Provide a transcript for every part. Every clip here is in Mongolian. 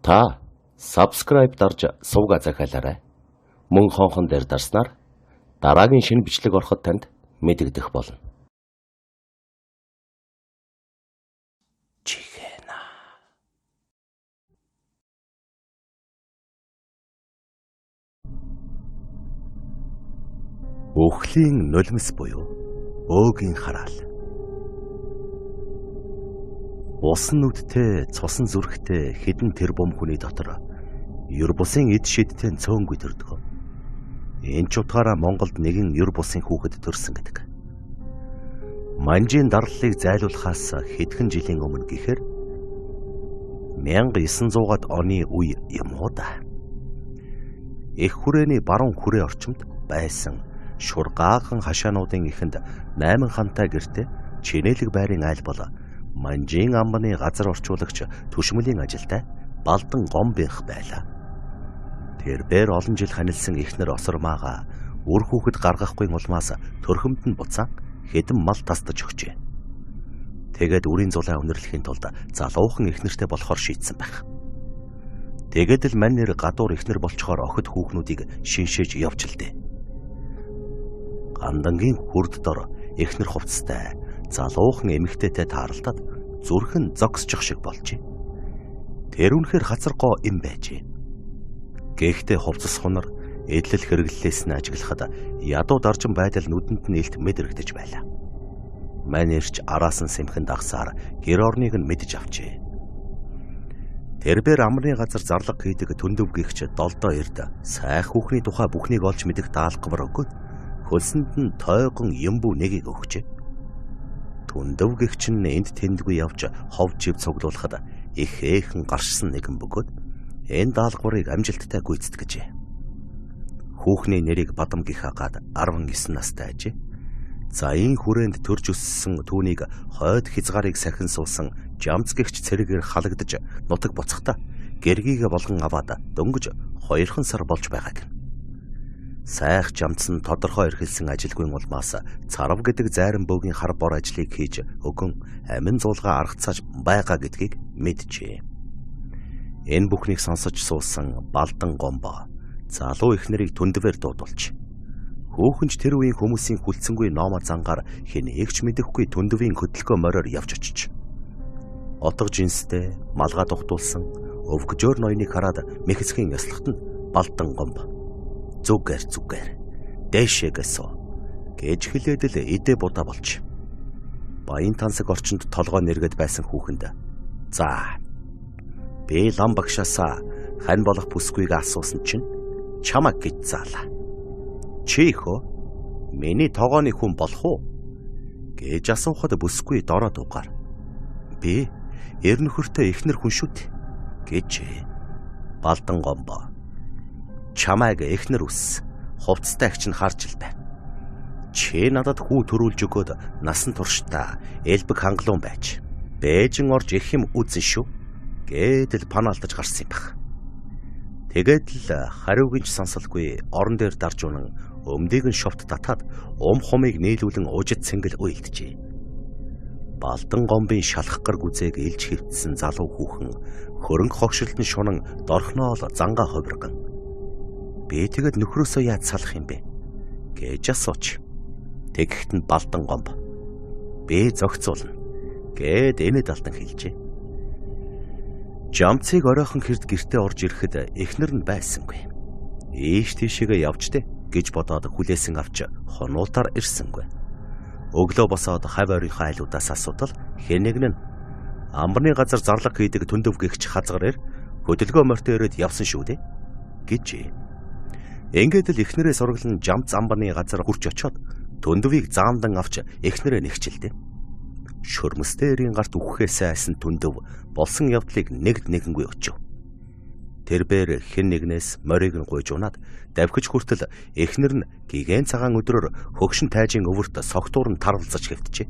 Та subscribe дарж сувга захиалаарай. Мөн хонхон дээр дарснаар дараагийн шинэ бичлэг ороход танд мэдэгдэх болно. Чихэна. Өхлийн нулимс буюу өөгийн хараал. Усан нүдтэй, цусан зүрхтэй хэдэн тэрбум хүний дотор ер бусын эд шидтэй цөөнгүй төрдөг. Энэ ч утгаараа Монголд нэгэн ер бусын хүүхэд төрсөн гэдэг. Манжийн дарлалыг зайлуулахаас хэдхэн жилийн өмнө гэхээр 1900-аад оны үе юм уу да. Их хүрээний баруун хүрээ орчимд байсан шургаахан хашаануудын эхэнд 8 хантай гэртээ чинээлэг байрын айл бол Манжийн амбаны газар орчуулагч түшмөлийн ажилтай Балдан Гомбынх байлаа. Тэрбээр олон жил ханилсан эхнэр Осормаага үр хүүхэд гаргахгүй улмаас төрхөмд нь буцаан хэдэн мал тасдаж өгчээ. Тэгээд үрийн зулаа өнөрлөхийн тулд залуухан эхнэртэй болохоор шийдсэн байх. Тэгээд л мань нэр гадуур эхнэр болчхоор охид хүүхнүүдийг шиншээж явж л дээ. Гандангийн хүрд дор эхнэр хувцастай залуухан эмэгтэйтэй тааралдаад зүрхэн зогсчих шиг болжээ. Тэр үнэхээр хацаргоо юм байжээ. Гэхдээ хувцас хунар эдлэл хэрэглэлээс нь ажиглахад ядуу даржин байдал нүдэнд нь илт мэдрэгдэж байлаа. Мань ирч араас нь сэмхэн дагсаар гэр орныг нь мэдэж авчээ. Тэрбээр амрын газар зарлага хийдэг түндэв гихч долдоо эрд сайх хүүхний тухай бүхнийг олж мэдэх даалгавар өгөөд хөлсөнд нь тойгон юмбүү нэгийг өгчээ. Түндэв гихч нь энд тэндгүй явж хов жив цуглуулахад их ээхэн гаршсан нэгэн бөгөөд энэ даалгаврыг амжилттай гүйцэтгэжээ. Хүүхний нэрийг Бадам гих агаад 19 настай ажээ. За энэ хүрээнд төрж өссөн түүнийг хойд хязгаарыг сахин суусан жамц гихч цэрэгээр халагдаж нутаг буцахдаа гэргийгэ болгон аваад дөнгөж 2 сар болж байгааг. Сайх жамц нь тодорхой эрхэлсэн ажилгүй улмаас царав гэдэг зайран бөөгийн хар бор ажлыг хийж өгөн амин зуулгаа аргацааж байгаа гэдгийг мэджээ. Энэ бүхнийг сонсож суусан Балдан Гомбо залуу эхнэрийг түндвээр дуудулж хөөхөнч тэр үеийн хүмүүсийн хүлцэнгүй номо зангаар хэнээгч мэдэхгүй түндвийн хөдөлгөө мориор явж очиж. Отго жинстэй малгай дугтуулсан өвгжөөр ноёныг хараад мэхэцхийн ёслохт нь Балдан Гомбо зүгээр зүгээр дээшээ гэсэн гэж хэлээд л идэ будаа болж. Баян тансаг орчинд толгой нэргэд байсан хүүхэнд за би лам багшаасаа хань болох бүсгүйг асуусан чинь чамаг гэж заалаа. Чи хөө миний тогооны хүн болох уу гэж асуухад бүсгүй дорой дуугаар би эр нөхөртэй эхнэр хүн шүү дээ гэжээ. Балдан Гомбо чамайг эхнэр үс хувцастай эгч нь харж л байна. Чи надад хүү төрүүлж өгөөд насан туршдаа элбэг хангалуун байж Бээжин орж их юм үзэн шүү гэдэл панаалтаж гарсан юм баг. Тэгээд л хариуг нь ч сонсолгүй орон дээр дарж унан өмдийг нь шовт татаад ум хумыг нийлүүлэн ужид цэнгэл уйлджээ. Балдан Гомбын шалах гар гүзээг илж хэвтсэн залуу хүүхэн хөрөнгө хогшилтон шунан дорхноо л зангаа хувирган. Би тэгэд нөхрөөсөө яаж салах юм бэ гэж асууч. Тэгэхэд нь Балдан Гомб би зохицуулна гэд энэд алдан хэлжээ. Жамцыг оройхон хэрд гэртээ орж ирэхэд эхнэр нь байсангүй. Ийш тийшээгээ явж дээ гэж бодоод хүлээсэн авч хонуултаар ирсэнгүй. Өглөө босоод хав орийнхоо айлуудаас асуудал хэн нэг нь амбарны газар зарлага хийдэг түндэв гихч хазгар ир хөдөлгөө морьтой ирээд явсан шүү дээ гэжээ. Ингээд л эхнэрээ сургалан жамц амбарны газар хүрч очиод түндвийг заандан авч эхнэрээ нэгчилдэ. Шөрмөстэй эрийн гарт үхэхээс айсан түндэв болсон явдлыг нэгд нэгэнгүй өчөв. Тэрбээр хэн нэгнээс морийг нь гуйж унаад давхиж хүртэл эхнэр нь гигэн цагаан өдрөөр хөгшин тайжин өвөрт согтуур нь тарвалзаж хэвтжээ.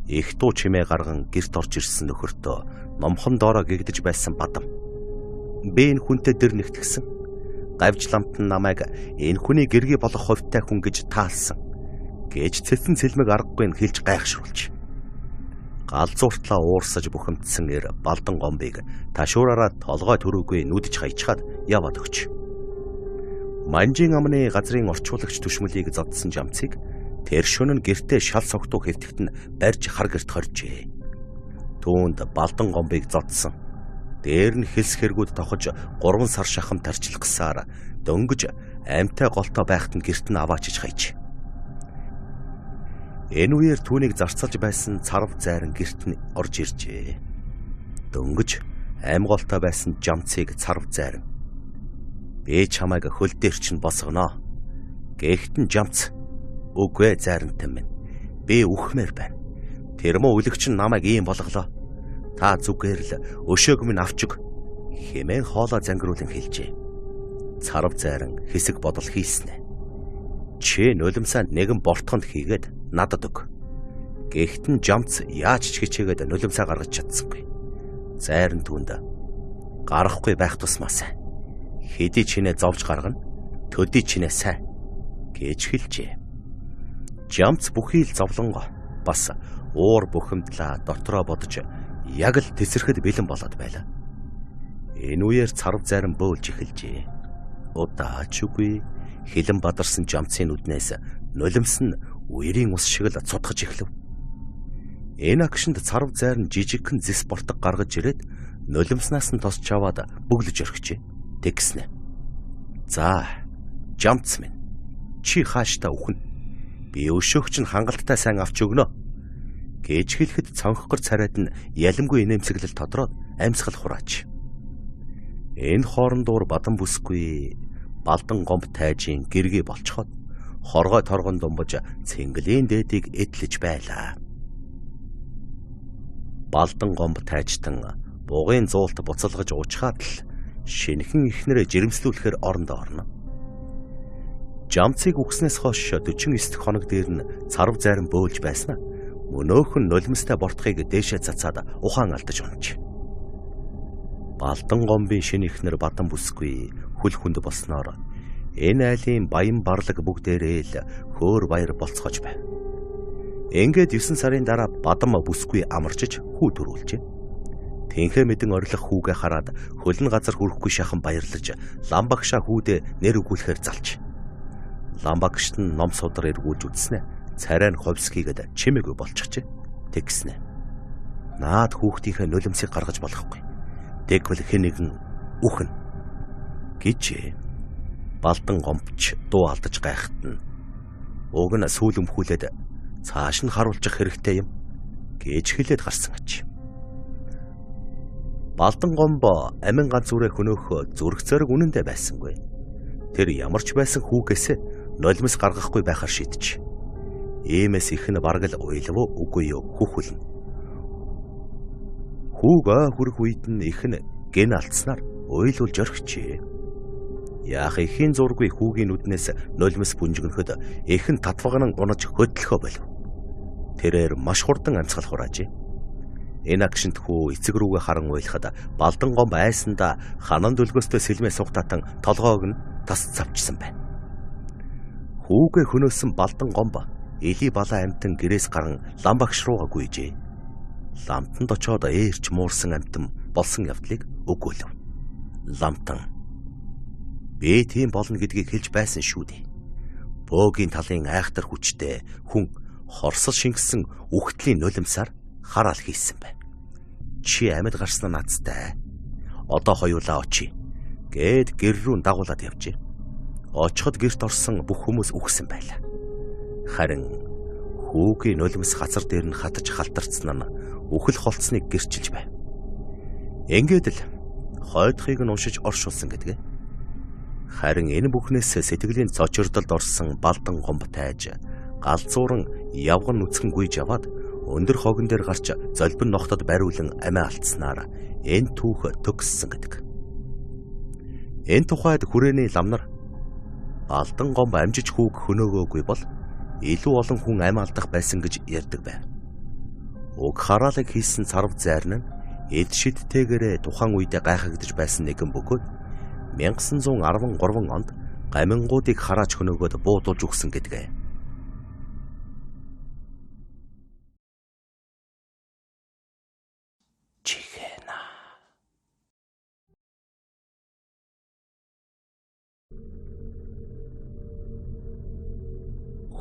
Их дуу чимээ гарган гэрт орж ирсэн нөхөртөө номхон доороо гэгдэж байсан Бадам. Би энэ хүнтэй дэр нэгтгсэн. Гавж ламт нь намайг энэ хүний гэргий болох хувьтай хүн гэж таалсан гэж цэцэн цэлмэг аргагүй нь хэлж гайхшруулж. Галзууртлаа уурсаж бухимдсан эр Балдан гомбыг ташуураараа толгой төрөөгүй нүдж хайчхаад яваад өгч. Манжин амны газрын орчуулагч түшмөлийг зодсон жамцыг тэр шөнө нь гэртээ шал согтуу хэвтэхт нь барьж хар гэрт хоржээ. Түүнд Балдан гомбыг зодсон. Дээр нь хилс хэрэгүүд тохож 3 сар шахам тарчилгасаар дөнгөж амьтай голтой байхад нь гэрт нь аваачиж хайж. Энэ үеэр түүнийг зарцалж байсан царв зайран гэрт нь орж иржээ. Дөнгөж ам голтой байсан жамцыг царв зайран "Би чамайг хөл дээр чинь босгоно." Гэхдээ нь жамц "Үгүй ээ зайрантай минь. Би үхмээр байна. Тэр муу өлөгч нь намайг ийм болголоо. Та зүгээр л өшөөг минь авч өг" хэмээн хоолой зангируулан хэлжээ. Царв зайран хэсэг бодол хийснэ. "Чи нулимсаа нэгэн бортгонд хийгээд надад өг." Гэхдээ нь жамц яаж ч хичээгээд нулимсаа гаргаж чадсангүй. Зайран түүнд "Гарахгүй байх тусмаа сайн. Хэдий чинээ зовж гаргана, төдий чинээ сайн" гэж хэлжээ. Жамц бүхий л зовлонгоо бас уур бухимдлаа дотроо бодож яг л тесрэхэд бэлэн болоод байлаа. Энэ үеэр царв зайран бөөлж эхэлжээ. Удаач үгүй хилэн бадарсан жамцын нүднээс нулимс нь үерийн ус шиг л цутгаж эхлэв. Энэ агшинд царв зайран жижигхэн зэс бортог гаргаж ирээд нулимснаас нь тосч аваад бөглөж орхижээ. Тэгснэ. "За, жамц минь, чи хааштай үхэн. Би өшөөгч нь хангалттай сайн авч өгнө" гэж хэлэхэд цонхгор царайд нь ялимгүй инээмсэглэл тодроод амьсгал хураач. Энэ хоорондуур бадан бүсгүй Балдан гомб тайжийн гэргий болцоход хоргой торгон думбаж цэнгэлийн дээдийг эдлэж байлаа. Балдан гомб тайжтан бугын зуулт буцалгаж уучхаад л шинэхэн эхнэрээ жирэмслүүлэхээр орондоо орно. Жамцыг үгснээс хойш 49 дэх хоног дээр нь царв зайран бөөлж байснаа мөнөөхөн нулимстай бортхыг дээшээ цацаад ухаан алдаж унаж. Балдан гомбын шинэ эхнэр бадан бүсгүй хөл хүнд болсноор энэ айлын баян барлаг бүгдээрээ л хөөр баяр болцгож байв. Ингээд 9 сарын дараа бадам бүсгүй амарчиж хүү төрүүлжээ. Тэнхээ мэдэн орилох хүүгээ хараад хөлн газар хүрэхгүй шахан баярлаж ламбагшаа хүүдээ нэр өгүүлэхээр залж. Ламбагшт нь ном судар эргүүлж үзснэ. Царай нь ховсхийгээд чимээгүй болчихжээ. Тэгснэ. Наад хүүхдийнхээ нулимсыг гаргаж болохгүй. Тэгвэл хэн нэгэн үхэн гэжээ. Балдан гомбч дуу алдаж гайхат нь уг нь сүүл өмхүүлээд цааш нь харуулчих хэрэгтэй юм гэж хэлээд гарсан аж. Балдан гомб амин ганц үрээ хөнөөх зүрх зориг үнэндээ байсангүй. Тэр ямар ч байсан хүүгээсээ нулимс гаргахгүй байхаар шийдэж. Иймээс их нь бараг л уйлав үгүй юу хүүхэлнэ. Хүүг ой хүрэх үед нь их нь гэн алдснаар уйлуулж орхижээ. Яах эхийн зургүй хүүгийн нүднээс нулимс бүнжгэнөхөд их нь татвагнан унаж хөдлөхөө болов. Тэрээр маш хурдан амьсгал хураажээ. Энэ агшинт хүү эцэг рүүгээ харан уйлахад Балдан гомб айсандаа ханан дүлгөөстэй сэлмээ сугтаатан толгойг нь тас цавчсан байна. Хүүгээ хөнөөсөн Балдан гомб эли балаа амтан гэрээс гаран ламбагш руугаа гүйжээ. Ламтанд очоод ээрч муурсан амтан болсон явдлыг өгөөлв. Ламтан "Би тийм болно гэдгийг хэлж байсан шүү дээ. Бөөгийн талын айхтар хүчтэй хүн хорсол шингэсэн үхтлийн нулимсаар хараал хийсэн байна. Чи амьд гарсан нь наадтай. Одоо хоёулаа очие" гээд гэр рүү дагуулад явжээ. Очиход гэрт орсон бүх хүмүүс үхсэн байлаа. Харин хүүгийн нулимс газар дээр нь хатаж халтарцсан нь үхэл холцсныг гэрчилж байв. Ингээд л хойдохыг нь уншиж оршуулсан гэдгээ. Харин энэ бүхнээс сэтгэлийн цочирдолд орсон Балдан гомб тайж галзууран явган нүцгэн гүйж яваад өндөр хогон дээр гарч золбин ногтод бариулан амиа алдснаар энэ түүх төгссөн гэдэг. Энэ тухайд хүрээний ламнар Балдан гомб амжиж хүүг хөнөөгөөгүй бол илүү олон хүн амь алдах байсан гэж ярьдаг байв. Уг хараалыг хийсэн царв зайран нь эд шидтэйгээрээ тухайн үедээ гайхагдаж байсан нэгэн бөгөөд 1913 онд гамингуудыг харааж хөнөөгөөд буудуулж өгсөн гэдгээ.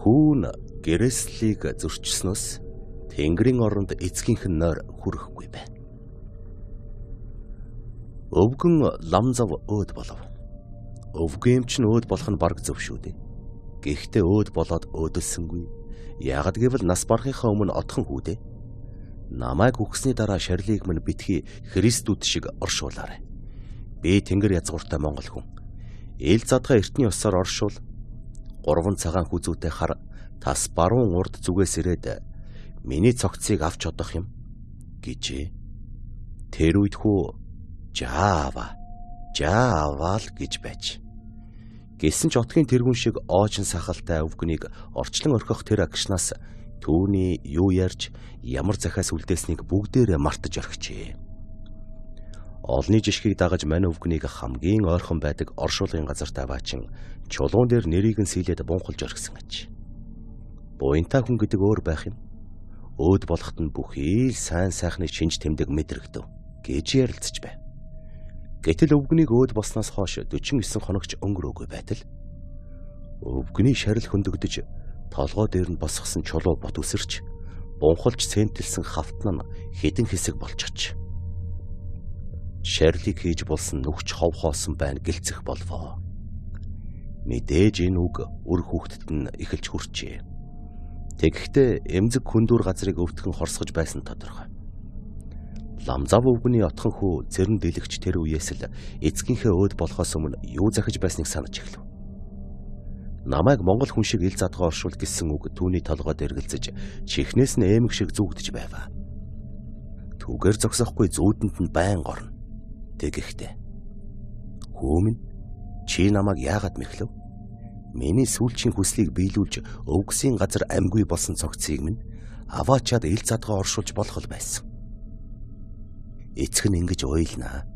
Хүүн гэрээслийг зөрчснөөс Тэнгэрийн оронд эцгийнх нь нойр хүрэхгүй байна. Өвгөн Ламзав өөд болов. Өвгөн эмч нь өөд болох нь бараг зөв шүү дээ. Гэхдээ өөд болоод өөдөлсөнгүй. Яагад гэвэл нас барахынхаа өмнө отхон хүүдээ. Намайг үхсний дараа шарлыг минь битгий Христүүд шиг оршуулаарай. Би тэнгэр язгууртай монгол хүн. Ил задгаа эртний ёсоор оршуул. 3 цагаан хүзүүтэй хар тас баруун урд зүгээс ирээд миний цогцыг авч одох юм гэжээ. Тэр үед хүү жаава жаавал гэж байж. Гэсэн ч отгийн тэргүүн шиг оожин сахалтай өвгөнийг орчлон орхих тэр агшнаас түүний юу ярьж ямар захиас үлдээснийг бүгдээрээ мартаж орхижээ. Олны жишгийг дагаж мань өвгөнийг хамгийн ойрхон байдаг оршуулгын газарт аваачин чулуун дээр нэрийг нь сийлээд бунхалж орхисон аж. Буянтай хүн гэдэг өөр байх юм. Өөд болохт нь бүхий л сайн сайхны шинж тэмдэг мэдрэгдэв гэж ярилцж байв. Гэтэл өвгөнийг өөд болсноос хойш 49 хоногч өнгөрөөгүй байтал өвгөний шарил хөндөгдөж толгой дээр нь босгосон чулуу бот үсэрч бунхалж цемтэлсэн хавтан нь хэдэн хэсэг болчихж. Шарилыг хийж болсон нүхч хов хоосон байна гэлцэх болвоо. Мэдээж энэ үг үр хүүхдэд нь эхэлж хүрчээ. Тэгэхдээ эмзэг хүндүр газрыг өвдгөн хорсгож байсан тодорхой. Ламзав өвгөний отхон хүү цэрэн дэлгч тэр үеэс л эцгийнхээ өөд болохоос өмнө юу захиж байсныг санаж эхлэв. Намайг монгол хүн шиг ил задгаа оршуул гэсэн үг түүний толгойд эргэлзэж чихнээс нь эмэг шиг зүүгдэж байв. Түгээр зогсохгүй зүүдэнд нь байн горно. Тэгэхдээ хүү минь чи намайг яагаад мэхлэв? Миний сүүлчийн хүслийг биелүүлж өвгсийн газар амьгүй болсон цогцыг минь аваачаад ил задгаа оршуулж болох л байсан. Эцэг нь ингэж уйлнаа.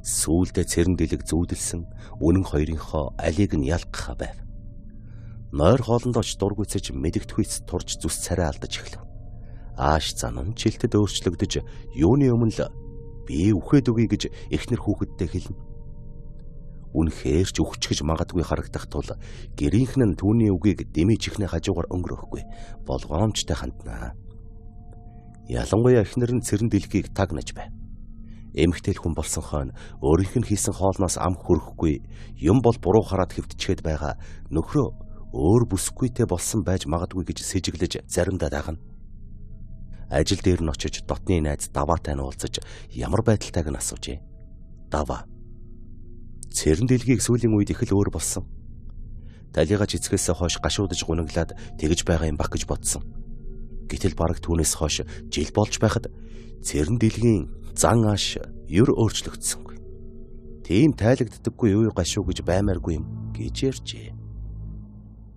Сүүлдээ цэрэн дэлэг зүүдэлсэн үнэн хоёрынхоо алийг нь ялгахаа байв. Нойр хоолондоо ч дургүйцэж мэдэгдэхүйц турж зүс царай алдаж эхлэв. Ааш занан чилтэд өөрчлөгдөж юуны өмнө л би үхээд өгье гэж эхнэр хүүхэдтэй хэлнэ. Үнэхээр ч үхчихэж магадгүй харагдах тул гэрийнхэн нь түүний үгийг дэмий чихний хажуугаар өнгөрөхгүй болгоомжтой ханднаа. Ялангуяа эхнэр нь цэрэн дэлхийг тагнаж байв. Эмэгтэй хүн болсон хойно өөрийнх нь хийсэн хоолноос ам хөрөхгүй юм бол буруу хараад хэвтчихэд байгаа нөхрөө өөр бүсгүйтэй болсон байж магадгүй гэж сэжиглэж заримдаа дагна. Ажил дээр нь очиж дотны найз Даваатай нь уулзаж ямар байдалтайг нь асуужээ. Даваа. Цэрэн дэлгийг сүүлийн үед их л өөр болсон. Талигач эцгээсээ хойш гашуудаж гуниглаад тэгж байгаа юм бах гэж бодсон. Гэтэл бараг түүнээс хойш жил болж байхад цэрэн дэлгийн зан ааш ер өөрчлөгдсөнгүй. Тийм тайлагддаггүй үе гашуу гэж баймааргүй юм гэж ярьжээ.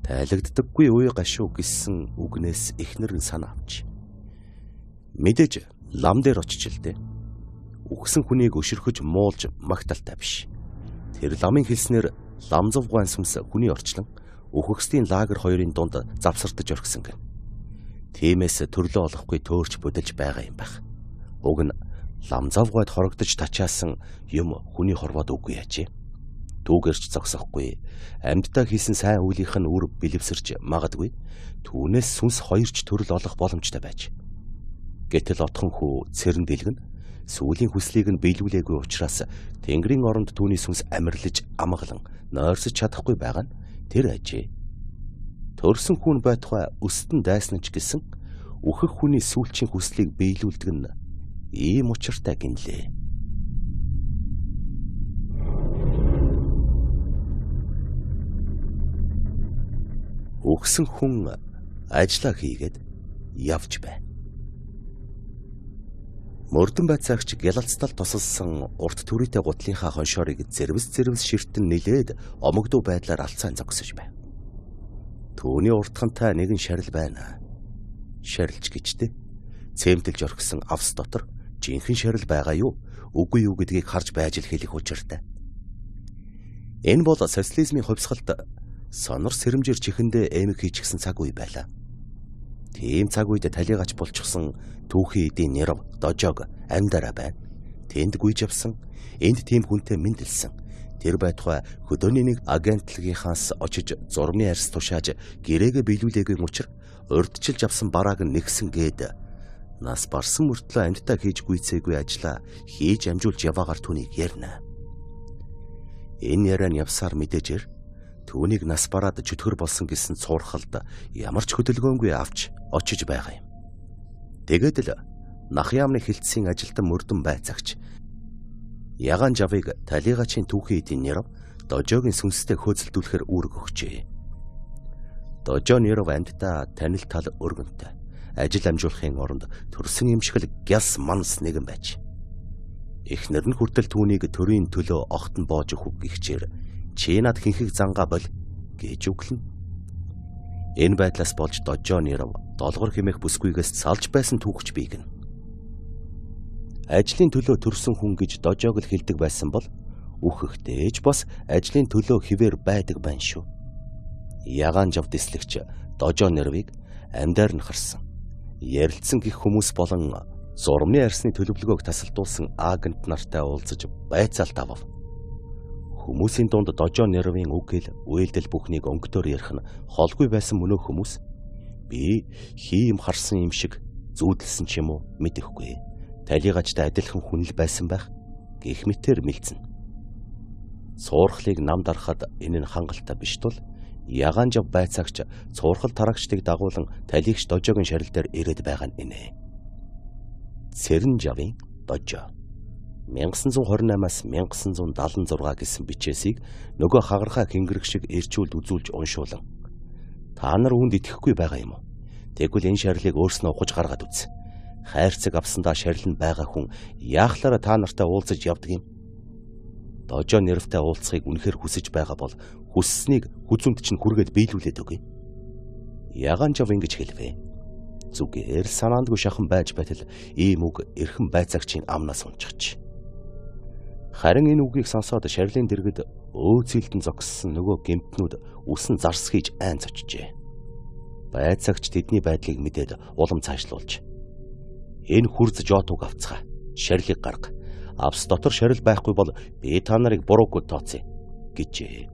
Тайлагддаггүй үе гашуу гэсэн үгнээс эхнэр нь санаа авч. Мэдээж лам дээр очиж л дээ. Үхсэн хүнийг өшөрхөж муулж магталтай биш. Тэр ламын хэлснээр Ламзав гуайн сүмс хүний орчлон үхэгсдийн лагер хоёрын дунд завсардаж орхисон гэн. Тиймээс төрлөө олохгүй төөрч будилж байгаа юм байх. Уг нь Ламзав гуайд хорогдож тачаасан юм хүний хорвоод үгүй яжээ. Түүгэрч зогсохгүй. Амьддаа хийсэн сайн үйлийнх нь үр бэлэвсэрч магадгүй. Түүнээс сүнс хоёрч төрөл олох боломжтой байж. Гэтэл отхон хүү цэрэн дэлгэн сүүлийн хүслийг нь биелүүлээгүй учраас Тэнгэрийн оронд түүний сүнс амирлаж амгалан нойрсож чадахгүй байгаа нь тэр ажээ. Төрсөн хүн байтугай өстөн дайснаж гэсэн үхэх хүний сүүлчийн хүслийг биелүүлдэг нь ийм учиртай гинлээ. Үхсэн хүн ажлаа хийгээд явж бай. Мөрдөн байцаагч гялалцтал тусалсан урт түрийтэй гутлынхаа хоншоорыг зэрвс зэрвс ширтэн нилээд омогдуу байдлаар алцаан зогсож байв. Түүний уртхантай нэгэн шарил байна. Шарилч гэжтэй. Цемтэлж орхисон авс дотор жинхэнэ шарил байгаа юу? Үгүй юу гэдгийг харж байж л хэлэх учиртай. Энэ бол социализмын хувьсгалт сонор сэрэмжээр чихэндээ эмэг хийчихсэн цаг үе байлаа. Тийм цаг үед талигач болчихсон түүхийн эдийн нэрв дожоог амьдараа байна. Тэнд гүйж явсан, энд тийм хүнтэй мэндэлсэн, Тэр байтугай хөдөөний нэг агентлагийнхаас очиж зурмын арьс тушааж гэрээгээ биелүүлээгүй учир урдчилж авсан барааг нь нэгсэн гээд нас барсан мөртлөө амьдтаа хийж гүйцээгүй ажлаа хийж амжуулж яваагаар түүнийг ярина. Энэ яриа нь явсаар мэдээжэр түүнийг нас бараад чөтгөр болсон гэсэн цуурхалд ямар ч хөдөлгөөнгүй авч очиж байгаа юм. Тэгээд л нах яамны хилцсийн ажилтан мөрдөн байцаагч Ягаан жавыг талигачийн түүхийн эдийн нэрв дожоогийн сүнстэй хөөцөлдүүлэхээр үүрэг өгчээ. Дожоо нэрв амьддаа танил тал өргөнтэй ажил амжуулахын оронд төрсөн юм шиг л гялс манс нэгэн байж. Эхнэр нь хүртэл түүнийг төрийн төлөө огт нь боож өгөх гихчээр чи над хинхэг зангаа бол гэж үглэнэ. Энэ байдлаас болж дожоо нэрв долгор хэмээх бүсгүйгээс салж байсан түүхч бий гэнэ. Ажлын төлөө төрсөн хүн гэж дожоог л хэлдэг байсан бол үхэхтээж бас ажлын төлөө хിവэр байдаг байна шүү. Ягаан жав дэслэгч дожоо нэрвийг амьдаар нь харсан. Ярилцсан гих хүмүүс болон зурмын арьсны төлөвлөгөөг тасалдуулсан агент нартай уулзаж байцаалт авав. Хүмүүсийн дунд дожоо нэрвийн үг хэл үйлдэл бүхнийг өнгөтөр ярих нь холгүй байсан мөнөө хүмүүс би хий юм харсан юм шиг зүүдэлсэн ч юм уу мэдэхгүй. Талигачтай адилхан хүн л байсан байх гэх мэтэр мэлцэн. Цуурхлыг нам дарахад энэ нь хангалттай биш тул ягаан жав байцаагч цуурхал тарагчдыг дагуулan талигч дожоогийн шарил дээр ирээд байгаа нь инэ. Цэрэн жавын дожоо 1928-аас 1976 гэсэн бичээсийг нөгөө хагархаа хингэрэг шиг эрчүүлд үзүүлж уншуулан та нар үүнд итгэхгүй байгаа юм уу? Тэгвэл энэ шарилыг өөрснөө ухаж гаргаад үз. Хайрцаг авсандаа шарил нь байгаа хүн яахлаараа та нартай уулзаж явдаг юм? Дожоо нэрвтэй уулзахыг үнэхээр хүсэж байгаа бол хүсснийг хүзүмд чинь хүргээд биелүүлээд өгье. Ягаан жав ингэж хэлвэ. Зүгээр санаандгүй шахан байж байтал ийм үг эрхэн байцаагчийн амнаас унчихж. Харин энэ үгийг сонсоод шарлын дэргэд өөцөлдөн зогссон нөгөө гэмтнүүд үсэн зарс хийж айн цочжээ. Байцаагч тэдний байдлыг мэдээд улам цаашлуулж энэ хүрз жотуг авцгаа. Шарлыг гарга. Авс дотор шарил байхгүй бол би та нарыг буруугүй тооцъё гэжээ.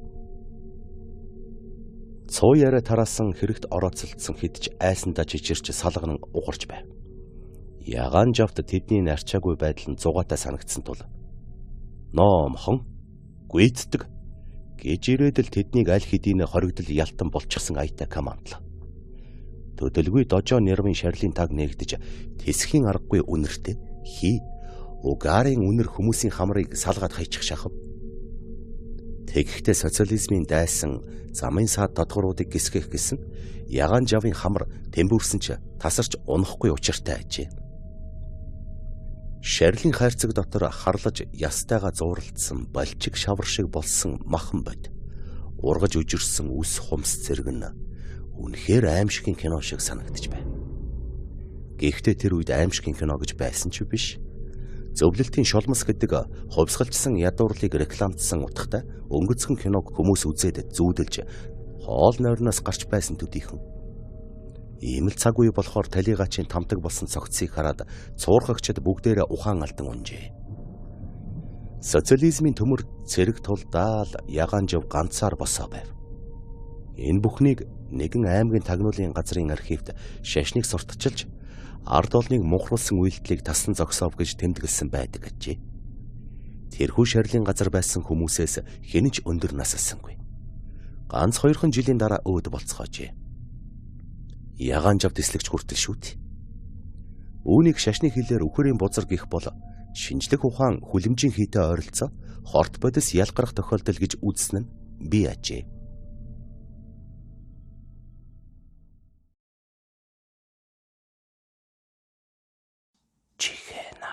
Цуу яриа тараасан хэрэгт орооцолдсон хэд ч айсандаа чичирч салганан угарч байв. Ягаан жавт тэдний нарчаагүй байдал нь зугаатай санагдсан тул номхон гүйцдэг гэж ирээд л тэднийг аль хэдийнэ хоригдол ялтан болчихсон аятай командлаа. Төдөлгүй дожоо нэрвийн шарлын таг нээгдэж тэсхийн аргагүй үнэртэй хий угарын үнэр хүмүүсийн хамрыг салгаад хайчих шахав. Тэгэхдээ социализмын дайсан замын саад тодгоруудыг гисгэх гэсэн ягаан жавын хамар тэмбүрсэн ч тасарч унахгүй учиртай ажээ. Шарлын хайрцаг дотор харлаж ястайгаа зууралдсан балчиг шавар шиг болсон махан бод. Ургаж үжирсэн үс хумс зэрэг нь үнэхээр аимшигын кино шиг санагдаж байв. Гэхдээ тэр үед аимшигын кино гэж байсан ч биш. Зөвлөлтийн шолмос гэдэг хувьсгалчсан ядуурлыг рекламдсан утгатай өнгөцгөн киног хүмүүс үзээд зүүдэлж хоол нойрноос гарч байсан төдийхөн. Ийм л цаг үе болохоор талигачийн тамтаг болсон цогцсыг хараад цуурхагчид бүгдээрээ ухаан алдан унжээ. Социализмын төмөр цэрэг тулдаал ягаан жив ганцаар босоо байв. Энэ бүхнийг нэгэн аймгийн тагнуулын газрын архивт шашныг сурталчилж ард олныг мунхруулсан үйлдэлийг тасан зогсоов гэж тэмдэглэсэн байдаг гэжээ. Тэрхүү шарлын газар байсан хүмүүсээс хэн ч өндөр насалсангүй. Ганц хоёрхан жилийн дараа өөд болцоожээ. Ягаан жав дэслэгч хүртэл шүт. Үүнийг шашны хэлээр үхэрийн бузар гих бол шинжлэх ухаан хүлэмжийн хийтэй ойролцоо хорт бодис ялгарах тохиолдол гэж үзсэн нь би ажээ. Чихэна.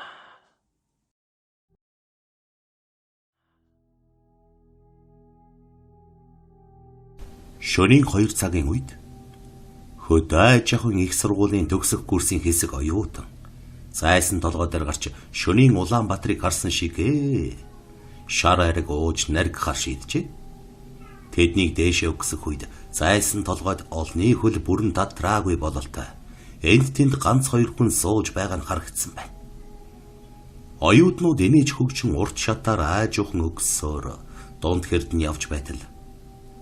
Шөнийн 2 цагийн үед хөдөө аж ахуйн их сургуулийн төгсөх курсын хэсэг оюутан зайсан толгой дээр гарч шөнийн Улаанбаатарыг харсан шиг шар ариг ууж наргихаар шийджээ. Тэднийг дээшээ өгсөх үед зайсан толгойд олны хөл бүрэн татраагүй бололтой. Энд тэнд ганц хоёр хүн сууж байгаа нь харагдсан байна. Оюутнууд инээж хөгжин урт шатаар аажуухан өгсөөр дунд хэрдэн явж байтал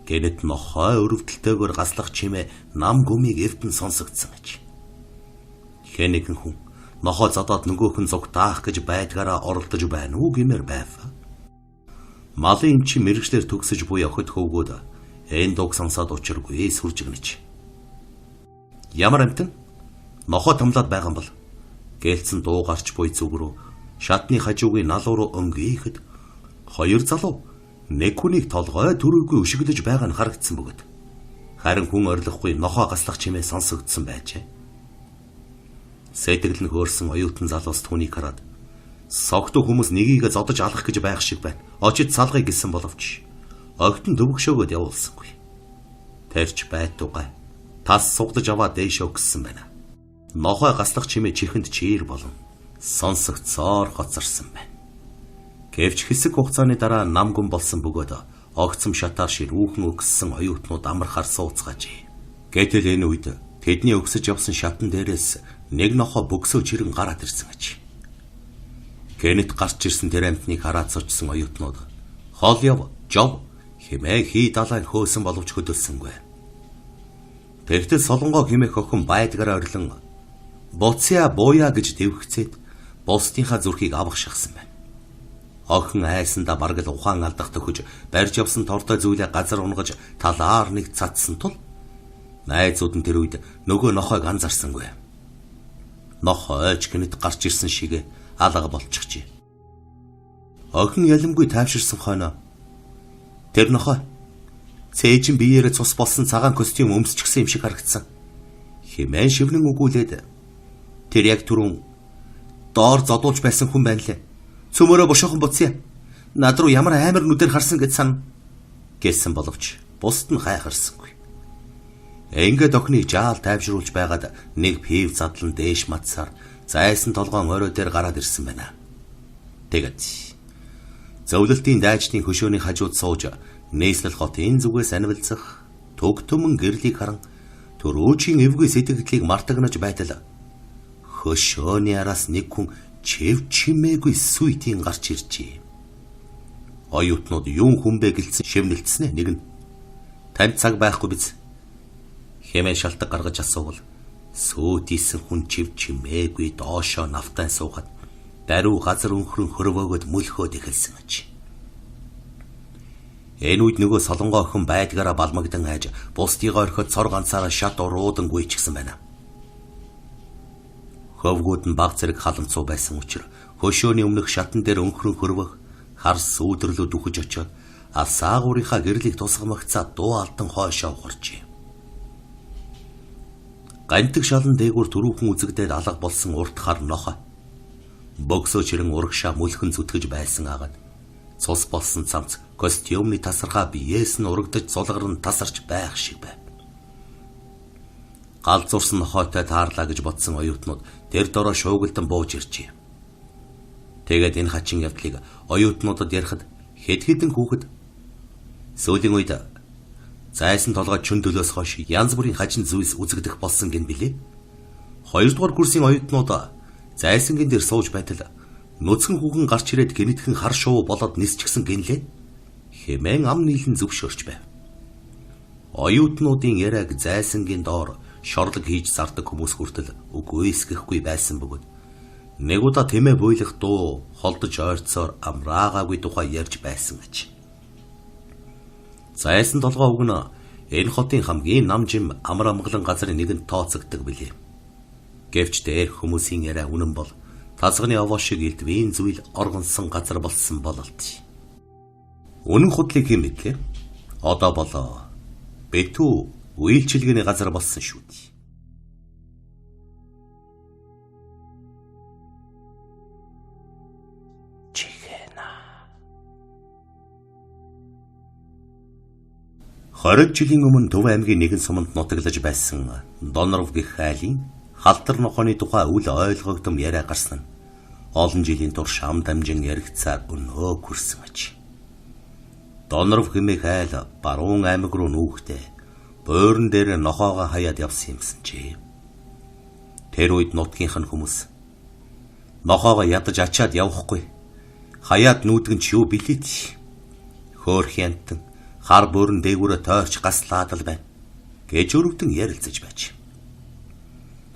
гэнэт нохой өрөвдөлтөөгөөр гаслах чимээ нам гүмийг эвдэн сонсогдсон аж. Хэн нэгэн хүн нохой зодоод нөгөөх нь зугтаах гэж байдгаараа оролдож байна уу гэмээр байв. Малын эмчин мэрэгчлэр төгсөж буй охид хөвгүүд энэ дууг сонсоод учиргүй сүржигнэж. Ямар амтан нохой томлоод байгаа юм бол гэлцэн дуу гарч буй зүг рүү шатны хажуугийн налуу руу өнгийхэд хоёр залуу нэг хүнийг толгой төрөөгүй өшиглөж байгаа нь харагдсан бөгөөд харин хүн орилохгүй нохой гаслах чимээ сонсогдсон байжээ. Сэтгэл нь хөөрсөн оюутан залуус түүнийг хараад согтуу хүмүүс нэгийг зодож алах гэж байх шиг байна. Очид салгая гэсэн боловч огтон төвөгшөөгөөд явуулсангүй. Тэрч байтугай тас сугдаж аваад дээшөө гэсэн байна. Нохой гаслах чимээ чихэнд чиир болон сонсогдсоор хоцорсон байна. Гэвч хэсэг хугацааны дараа нам гүн болсон бөгөөд огцом шатаар ширүүхэн өгссөн оюутнууд амархаар сууцгаажээ. Гэтэл энэ үед тэдний өгсөж явсан шатан дээрээс нэг нохой бөгсөө чирэн гараад ирсэн аж. Гэнэт гарч ирсэн тэр амьтныг хараад сочсон оюутнууд хол яв, жов хэмээн хий далайн хөөсөн боловч хөдөлсөнгүй. Тэгтэл солонгоо хэмээх охин байдгаараа орилон буцъя бууя гэж дэвхцээд бусдынхаа зүрхийг авах шахсан байна. Охин айсандаа бараг л ухаан алдах төхөж барьж явсан тортой зүйлээ газар унгаж талаар нэг цацсан тул найзууд нь тэр үед нөгөө нохойг анзаарсангүй. Нохой ч гэнэт гарч ирсэн шигэ алга болчихжээ. Охин ялимгүй тайвширсан хойно тэр нохой цээжин биеэрээ цус болсон цагаан костюм өмсчихсэн юм шиг харагдсан. Хэмээн шивнэн өгүүлээд тэр яг түрүүн доор зодуулж байсан хүн байна лээ. Цөмөрөө бошоохон буцъя. Над руу ямар амар нүдээр харсан гэж сан гэсэн боловч бусд нь хайхарсангүй. Ингээд охиныг жаал тайвшруулж байгаад нэг пив задлан дээш матсаар зайсан толгоон орой дээр гараад ирсэн байна. Тэгээд зөвлөлтийн дайчдын хөшөөний хажууд сууж нийслэл хотын зүгээс анивалцах төгтөмөн гэрлийг харан төрөөчийн эвгүй сэтгэлдлийг мартагнаж байтал хөшөөний араас нэг хүн чив чимээгүй сүйтийн гарч иржээ. Оюутнууд юун хүн бэ гэлцэн шивнэлтснэ нэг нь танд цаг байхгүй биз хэмээн шалтаг гаргаж асуувал сүйт исэн хүн чив чимээгүй доошоо навтан суугаад даруй газар өнхрөн хөрвөөгөөд мөлхөөд эхэлсэн аж. Энэ үед нөгөө солонгоо охин байдгаараа балмагдан айж бусдыгоо орхиод цор ганцаараа шат уруудан гүйчихсэн байна. Хөвгүүд нь баг зэрэг халамцуу байсан учраас хөшөөний өмнөх шатан дээр өнхрөн хөрвөх хар сүүдэрлүүд үхэж очиод асаагуурынхаа гэрлийг тусгамагцаа дуу алдан хойшоо ухарчээ. Гантик шалан дээгүүр түрүүхэн үзэгдээд алга болсон урт хар нохой бөгсөө чирэн урагшаа мөлхөн зүтгэж байсан агаад цус болсон цамц костюмны тасархаа биеэс нь урагдаж зулгар нь тасарч байх шиг байв. Гал зурсан нохойтой таарлаа гэж бодсон оюутнууд тэр дороо шуугилдан бууж иржээ. Тэгээд энэ хачин явдлыг оюутнуудад ярихад хэд хэдэн хүүхэд сүүлийн үед зайсан толгой чөн төлөөс хойш янз бүрийн хачин зүйлс үзэгдэх болсон гин билээ. Хоёрдугаар курсын оюутнууд зайсангийн дээр сууж байтал нүцгэн хүүхэн гарч ирээд гэнэтхэн хар шувуу болоод нисчихсэн гинлээ. Хэмээн ам нийлэн зөвшөөрч байв. Оюутнуудын яриаг зайсангийн доор шорлог хийж зардаг хүмүүс хүртэл үгүйсгэхгүй байсан бөгөөд нэг удаа тэмээ буйлах дуу холдож ойрцоор амраагаагүй тухай ярьж байсан гэж. Зайсан толгой үг нь энэ хотын хамгийн намжим амар амгалан газрын нэгэнд тооцогддог билээ. Гэвч дээрх хүмүүсийн яриа үнэн бол тазганы овоо шиг элдвийн зүйл оргонсон газар болсон бололт. Үнэн худлыг хэн мэдлээ? Одоо болоо. Битүү үйлчилгээний газар болсон шүү дээ. Чихэнэ. 20 жилийн өмнө Төв аймгийн нэгэн суманд нутаглаж байсан Доноров гэх айлын халтар нохойны тухай үл ойлгогдом яриа гарсан нь олон жилийн турш ам дамжин яригдсаар өнөө хүрсэн аж. Доноров хэмээх айл баруун аймаг руу нүүхдээ буурн дээр нохоогоо хаяад явсан юмсан чи. Тэр үед нутгийнх нь хүмүүс нохоогоо ядаж ачаад явахгүй хаяад нүүдгэн ч юу билээ. Хөөх янтан хар бүрэн дээгүүрээ тойрч гаслаад л байна гэж өрөвдөн ярилцаж байж.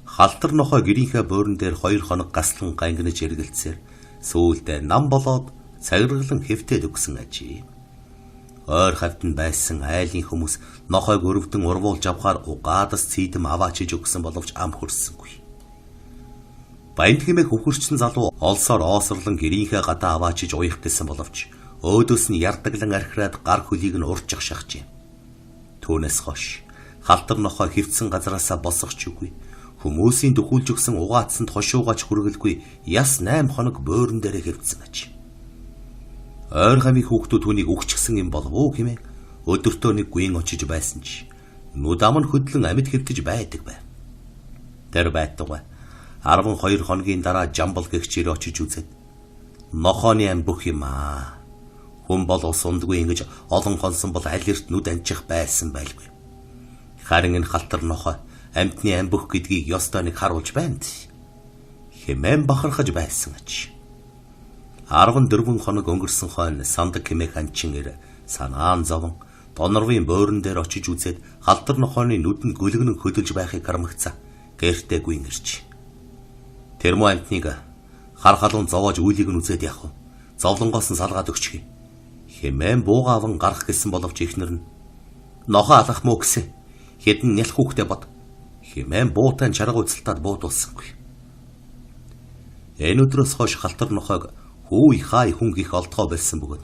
Халтар нохой гэрийнхээ буурн дээр 2 хоног гаслан гангинаж эргэлцээр сүүлдээ нам болоод цагиргалан хэвтээд өгсөн ажээ. Ойр хавьд нь байсан айлын хүмүүс нохойг өрөвдөн урвуулж авахаар угаадас цийдэм аваачиж өгсөн боловч ам хөрсөнгүй. Баянд хэмээх үхэрчин залуу олсоор оосрлон гэрийнхээ гадаа аваачиж уях гэсэн боловч өөдөөс нь ярдаглан архираад гар хөлийг нь урчих шахажээ. Түүнээс хойш халтар нохой хэвтсэн газраасаа босох ч үгүй. Хүмүүсийн дөхүүлж өгсөн угаацсанд хошуугаач хүргэлгүй яс 8 хоног буурн дээрээ хэвтсэн аж. Ойр хамын хүүхдүүд түүнийг үхчихсэн юм болов уу хэмээн өдөртөө нэг гүйн очиж байсан ч нүд ам нь хөдлөн амьд хэвтэж байдаг байв. Тэр байтугай 12 хоногийн дараа Жамбал гэгч ир очиж үзээд нохооны ам бүх юм аа. Хүн бол ус ундгүй ингэж олон хонсон бол аль эрт нүд анчих байсан байлгүй. Харин энэ халтар нохой амьтны ам бүх гэдгийг ёстой нэг харуулж байна хэмээн бахархаж байсан аж. 14 хоног өнгөрсөн хойно сандаг хэмээх анчин ир санаан зовон Донорвын буурн дээр очиж үзээд халтар нохойны нүдэнд гөлгөнөн хөдөлж байхыг кармагцаа гэртээ гүйн ирж. Тэр муу амьтныг хар халуун зовоож үйлийг нь үзээд явах. Зовлонгоос нь салгаад өгчих хэмээн бууга аван гарах гэсэн боловч эхнэр нь нохоо алах мó гэсэн хэдэн нялх хүүхдээ бод хэмээн буутай чарга уцалтаад буудулсангүй. Энэ өдрөөс хойш халтар нохойг хүү хай хүн гих олдгоо болсон бөгөөд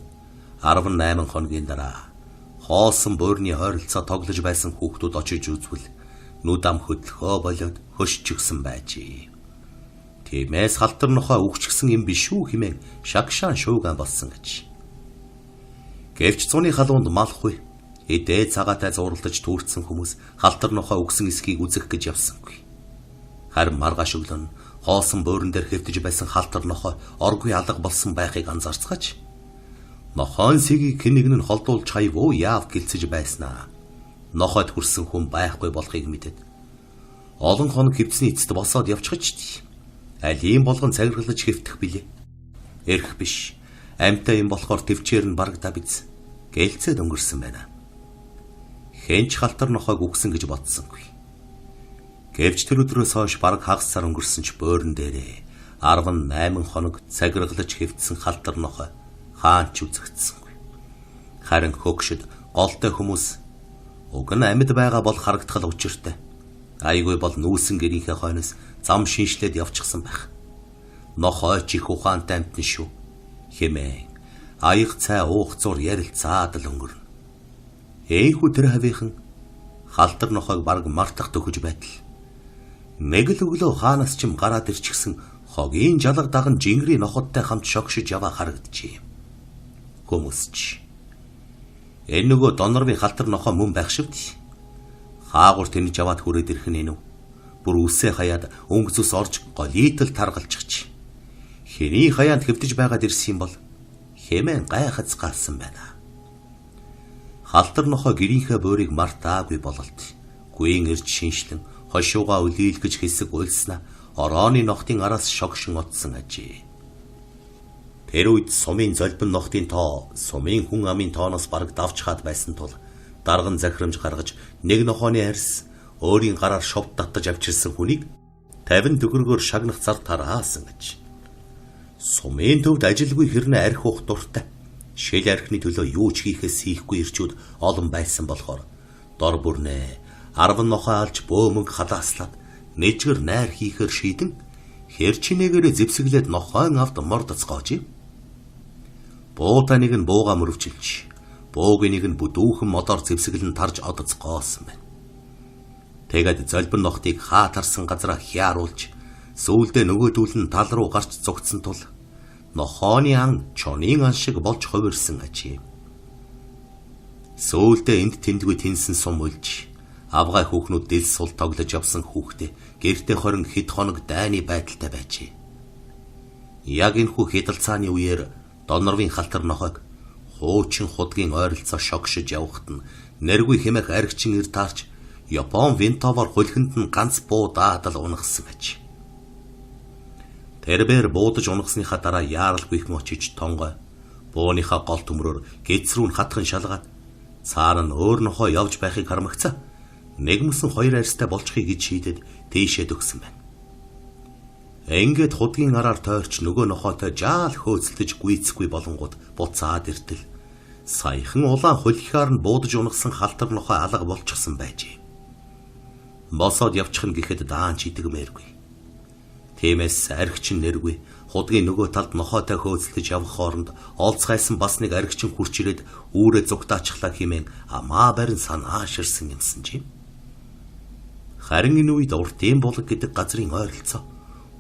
18 хоногийн дараа хоосон буурны ойролцоо тоглож байсан хүүхдүүд очиж үзвэл нүд ам хөдлөхөө болоод хөшчихсөн байжээ. Тиймээс халтар нохой үхчихсэн юм биш үү хэмээн шагшаан шууган болсон гэж. Гэвч зуны халуунд малхгүй эдээ цагаатай зууралдаж түүртсэн хүмүүс халтар нохой үгсэн эсхийг үзэх гэж явсангүй. Харин маргааш өглөө нь хоосон буурн дээр хэвтэж байсан халтар нохой оргүй алга болсон байхыг анзаарцгааж нохойн сэгийг хэн нэг нь холдуулж хаяв уу яав гэлцэж байснаа. Нохойд хүрсэн хүн байхгүй болохыг мэдээд олон хоног хэвтсэний эцэст босоод явчихж аль ийм болгон цагиргалж хэвтэх билээ. Эрх биш. Амьтай юм болохоор төвчээр нь барагдаа биз. Гэлцээд өнгөрсөн байна. Хэнч халтар нохойг үгсэн гэж бодсонгүй. Гэвч тэр өдрөөс хойш бараг хагас сар өнгөрсөн ч буурн дээрээ 18 хоног цагиргалж хэвтсэн халтар нохой хаан ч үзэгдсэнгүй. Харин хөгшөд голтой хүмүүс уг нь амьд байгаа бол харагдах л учиртай. Айгүй бол нүүсэн гэрийнхээ хойноос зам шиншлээд явчихсан байх. Нохой ч их ухаантай амьтан шүү хэмээн аяг цай уух зур ярилцаад л өнгөрнө. Эйхүү тэр хавийнхан халтар нохойг бараг мартах төхөж байтал нэг л өглөө хаанаас ч юм гараад ирчихсэн хогийн жалга даган жингэрийн ноходтой хамт шогшиж яваа харагджээ. Хүмүүс ч энэ нөгөө донорвын халтар нохой мөн байх шивд. Хаагур тэнэж аваад хүрээд ирэх нь энэ үү? Бүр үсээ хаяад өнгө зүс орж голитл таргалчихч. Хэний хаяанд хэвтэж байгаад ирсэн юм бол хэмээн гайхаж галсан байна. Халтар нохой гэрийнхээ буурыг мартаагүй бололт. Гүйн ирж шиншлэн хошууга үлийл гэж хэсэг уйлснаа орооны нохтын араас шогшин отсон ажээ. Тэр үед сумын золбин нохтын тоо сумын хүн амын тооноос бараг давж хаад байсан тул дарган захирамж гаргаж нэг нохооны арьс өөрийн гараар шовт татаж авчирсан хүнийг 50 төгрөгөөр шагнах зар тараасан гэж. Сумын төвд ажилгүй хэрнээ арх уух дуртай. Шил архины төлөө юу ч хийхээс хийхгүй ирчүүд олон байсан болохоор дор бүрнээ 10 нохой алж бөө мөнгө халааслаад нэжгэр найр хийхээр шийдэн хэрчинээгээрээ зэвсэглээд нохойн авд мордоцгоожээ. Буута нэг нь бууга мөрвчилж, буугийн нэг нь бүдүүхэн модоор зэвсэглэн тарж одоцгоосон байна. Тэгээд золбин нохтыг хаа тарсан газараа хяаруулж сүүлдээ нөгөөдүүл нь тал руу гарч зугтсан тул нохооны ан чонын ан шиг болж хувирсан ажээ. Сүүлдээ энд тэндгүй тэнсэн сум үлж авгай хүүхнүүд дэл сул тоглож явсан хүүхдээ гэртээ хорин хэд хоног дайны байдалтай байжээ. Яг энэхүү хядалцааны үеэр Донорвын халтар нохойг хуучин худгийн ойролцоо шогшиж явахад нь нэргүй хэмээх аригчин ир таарч Япон винтовоор хулхинд нь ганц буу даадал унагсан аж. Тэрбээр буудаж унагсныхаа дараа яаралгүй хүн очиж тонгой Бууныхаа гол төмрөөр гиз рүү нь хатхан шалгаад цаана нь өөр нохоо явж байхыг харамгацаа нэг мөсөн хоёр арьстай болчихъя гэж шийдээд тийшээ төгсөн байна. Ингээд худгийн араар тойрч нөгөө нохоотой жаал хөөцөлдөж гүйцэхгүй болонгууд буцаад иртэл саяхан улаан хулхиар нь буудаж унагсан халтар нохой алга болчихсон байжээ. Босоод явчих нь гэхэд даанч идэгмээргүй. Тиймээс архичин нэргүй худгийн нөгөө талд нохойтой хөөцөлдөж явах хооронд олцгайсан бас нэг архичин хурч ирээд үүрээ зугтаачихлаа хэмээн амаа барин санааширсан юмсан чинь. Харин энэ үед уртын булаг гэдэг газрын ойролцоо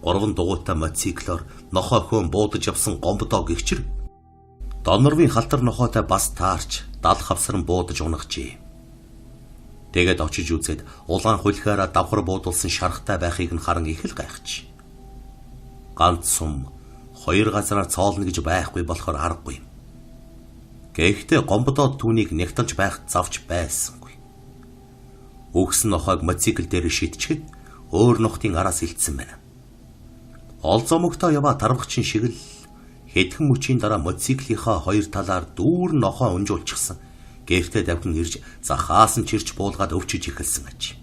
3 дугуйтай мотоциклоор нохой хөөн буудаж явсан гомбодоо гэгчэр Донорвын халтар нохойтой бас таарч дал хавсран буудаж унагчээ. Тэгээд очиж үзээд улаан хулхиараа давхар буудулсан шарахтай байхыг нь харан их л гайхаж. Ганц сум хоёр газраар цоолно гэж байхгүй болохоор аргагүй юм. Гэхдээ гомбодоод түүнийг нягталж байх завч байсангүй. Үгсэн нохойг мотоцикл дээр шидчихэд өөр нохтын араас илтсэн байна. Ол зомогтой яваа тарвагчин шиг л хэдхэн мөчийн дараа мотоциклийнхаа хоёр талаар дүүр нохой унжуулчихсан. Гэртээ давхин ирж захаас нь чирч буулгаад өвчөж эхэлсэн аж.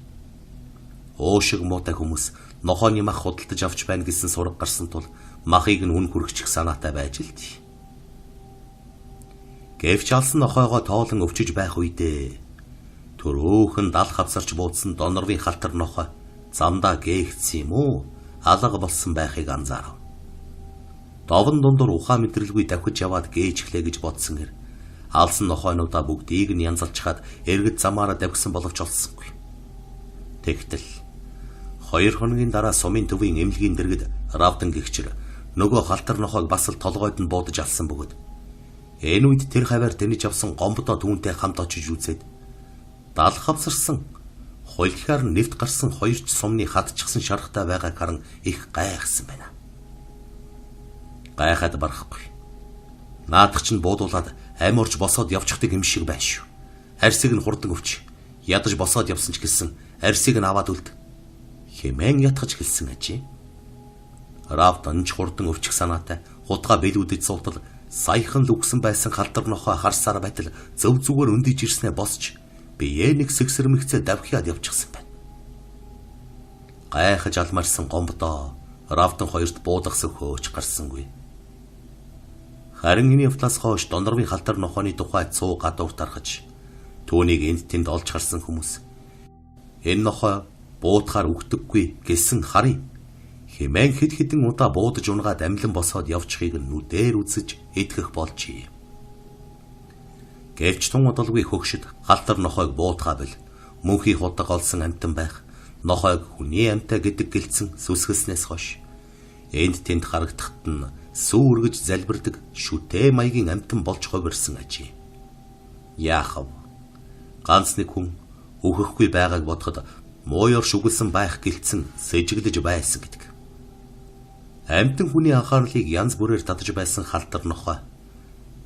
Уушиг муутай хүмүүс нохойны мах худалдаж авч байна гэсэн сураг гарсан тул махыг нь үн хүргэчих санаатай байж л тий. Гэвч алсан нохойгоо тоолон өвчөж байх үедээ төрөөхөн дал хавсарч буудсан донорвын халтар нохой замдаа гээгдсэн юм уу алга болсон байхыг анзаарав. Довон дундуур ухаан мэдрэлгүй давхиж яваад гээжглээ гэж бодсон эр алсан нохойнуудаа бүгдийг нь янзалчхаад эргэд замаараа давхисан боловч олсонгүй. Тэгтэл 2 хоногийн дараа сумын төвийн эмнэлгийн дэргэд Равдан гэгчэр нөгөө халтар нохойг бас л толгойд нь буудаж алсан бөгөөд энэ үед тэр хаваар тэнэж авсан гомбодоо түүнтэй хамт очиж үзээд дал хавсарсан хулхиар нэвт гарсан хоёр ч сумны хадчихсан шарахтай байгааг харан их гайхсан байна. Гайхаад барахгүй. Наадах чинь буудуулаад амь орж босоод явчихдаг юм шиг байна шүү. Арсыг нь хурдан өвч. Ядаж босоод явсан ч гэсэн арсыг нь аваад үлд. Хэмээн ятгаж хэлсэн ажээ. Равд онж хурдан өвчих санаатай хутгаа бэлүүдэж суутал саяхан л үгсэн байсан халтар нохой харсаар байтал зөв зүгээр өндөж ирснээ босч биеэ нэг сэгсэрмэгцээ давхиад явчихсан байна. Гайхаж алмарсан гомбодоо Равдан хоёрт буудахсан хөөч гарсангүй. Харин энэ явдлаас хойш Донорвын халтар нохойны тухай цуу гадуур тархаж түүнийг энд тэнд олж харсан хүмүүс энэ нохой буудахаар үхдэггүй гэсэн харъя хэмээн хэд хэдэн удаа буудаж унгаад амлан босоод явчихыг нь нүдээр үзэж итгэх болжээ. Гэвч тун удалгүй хөгшөд халтар нохойг буудахаа бил мөнхий худаг олсон амьтан байх нохойг хүний амьтаа гэдэг гэлцэн сүсгэлснээс хойш энд тэнд харагдахад нь сүү өргөж залбирдаг шүтээ маягийн амьтан болж хувирсан ажээ. Яах вэ? Ганц нэг хүн өөхөхгүй байгааг бодоход мууёр шүглсэн байх гэлцэн сэжиглэж байсан гэдэг. Амьтан хүний анхаарлыг янз бүрээр татаж байсан халтар нохой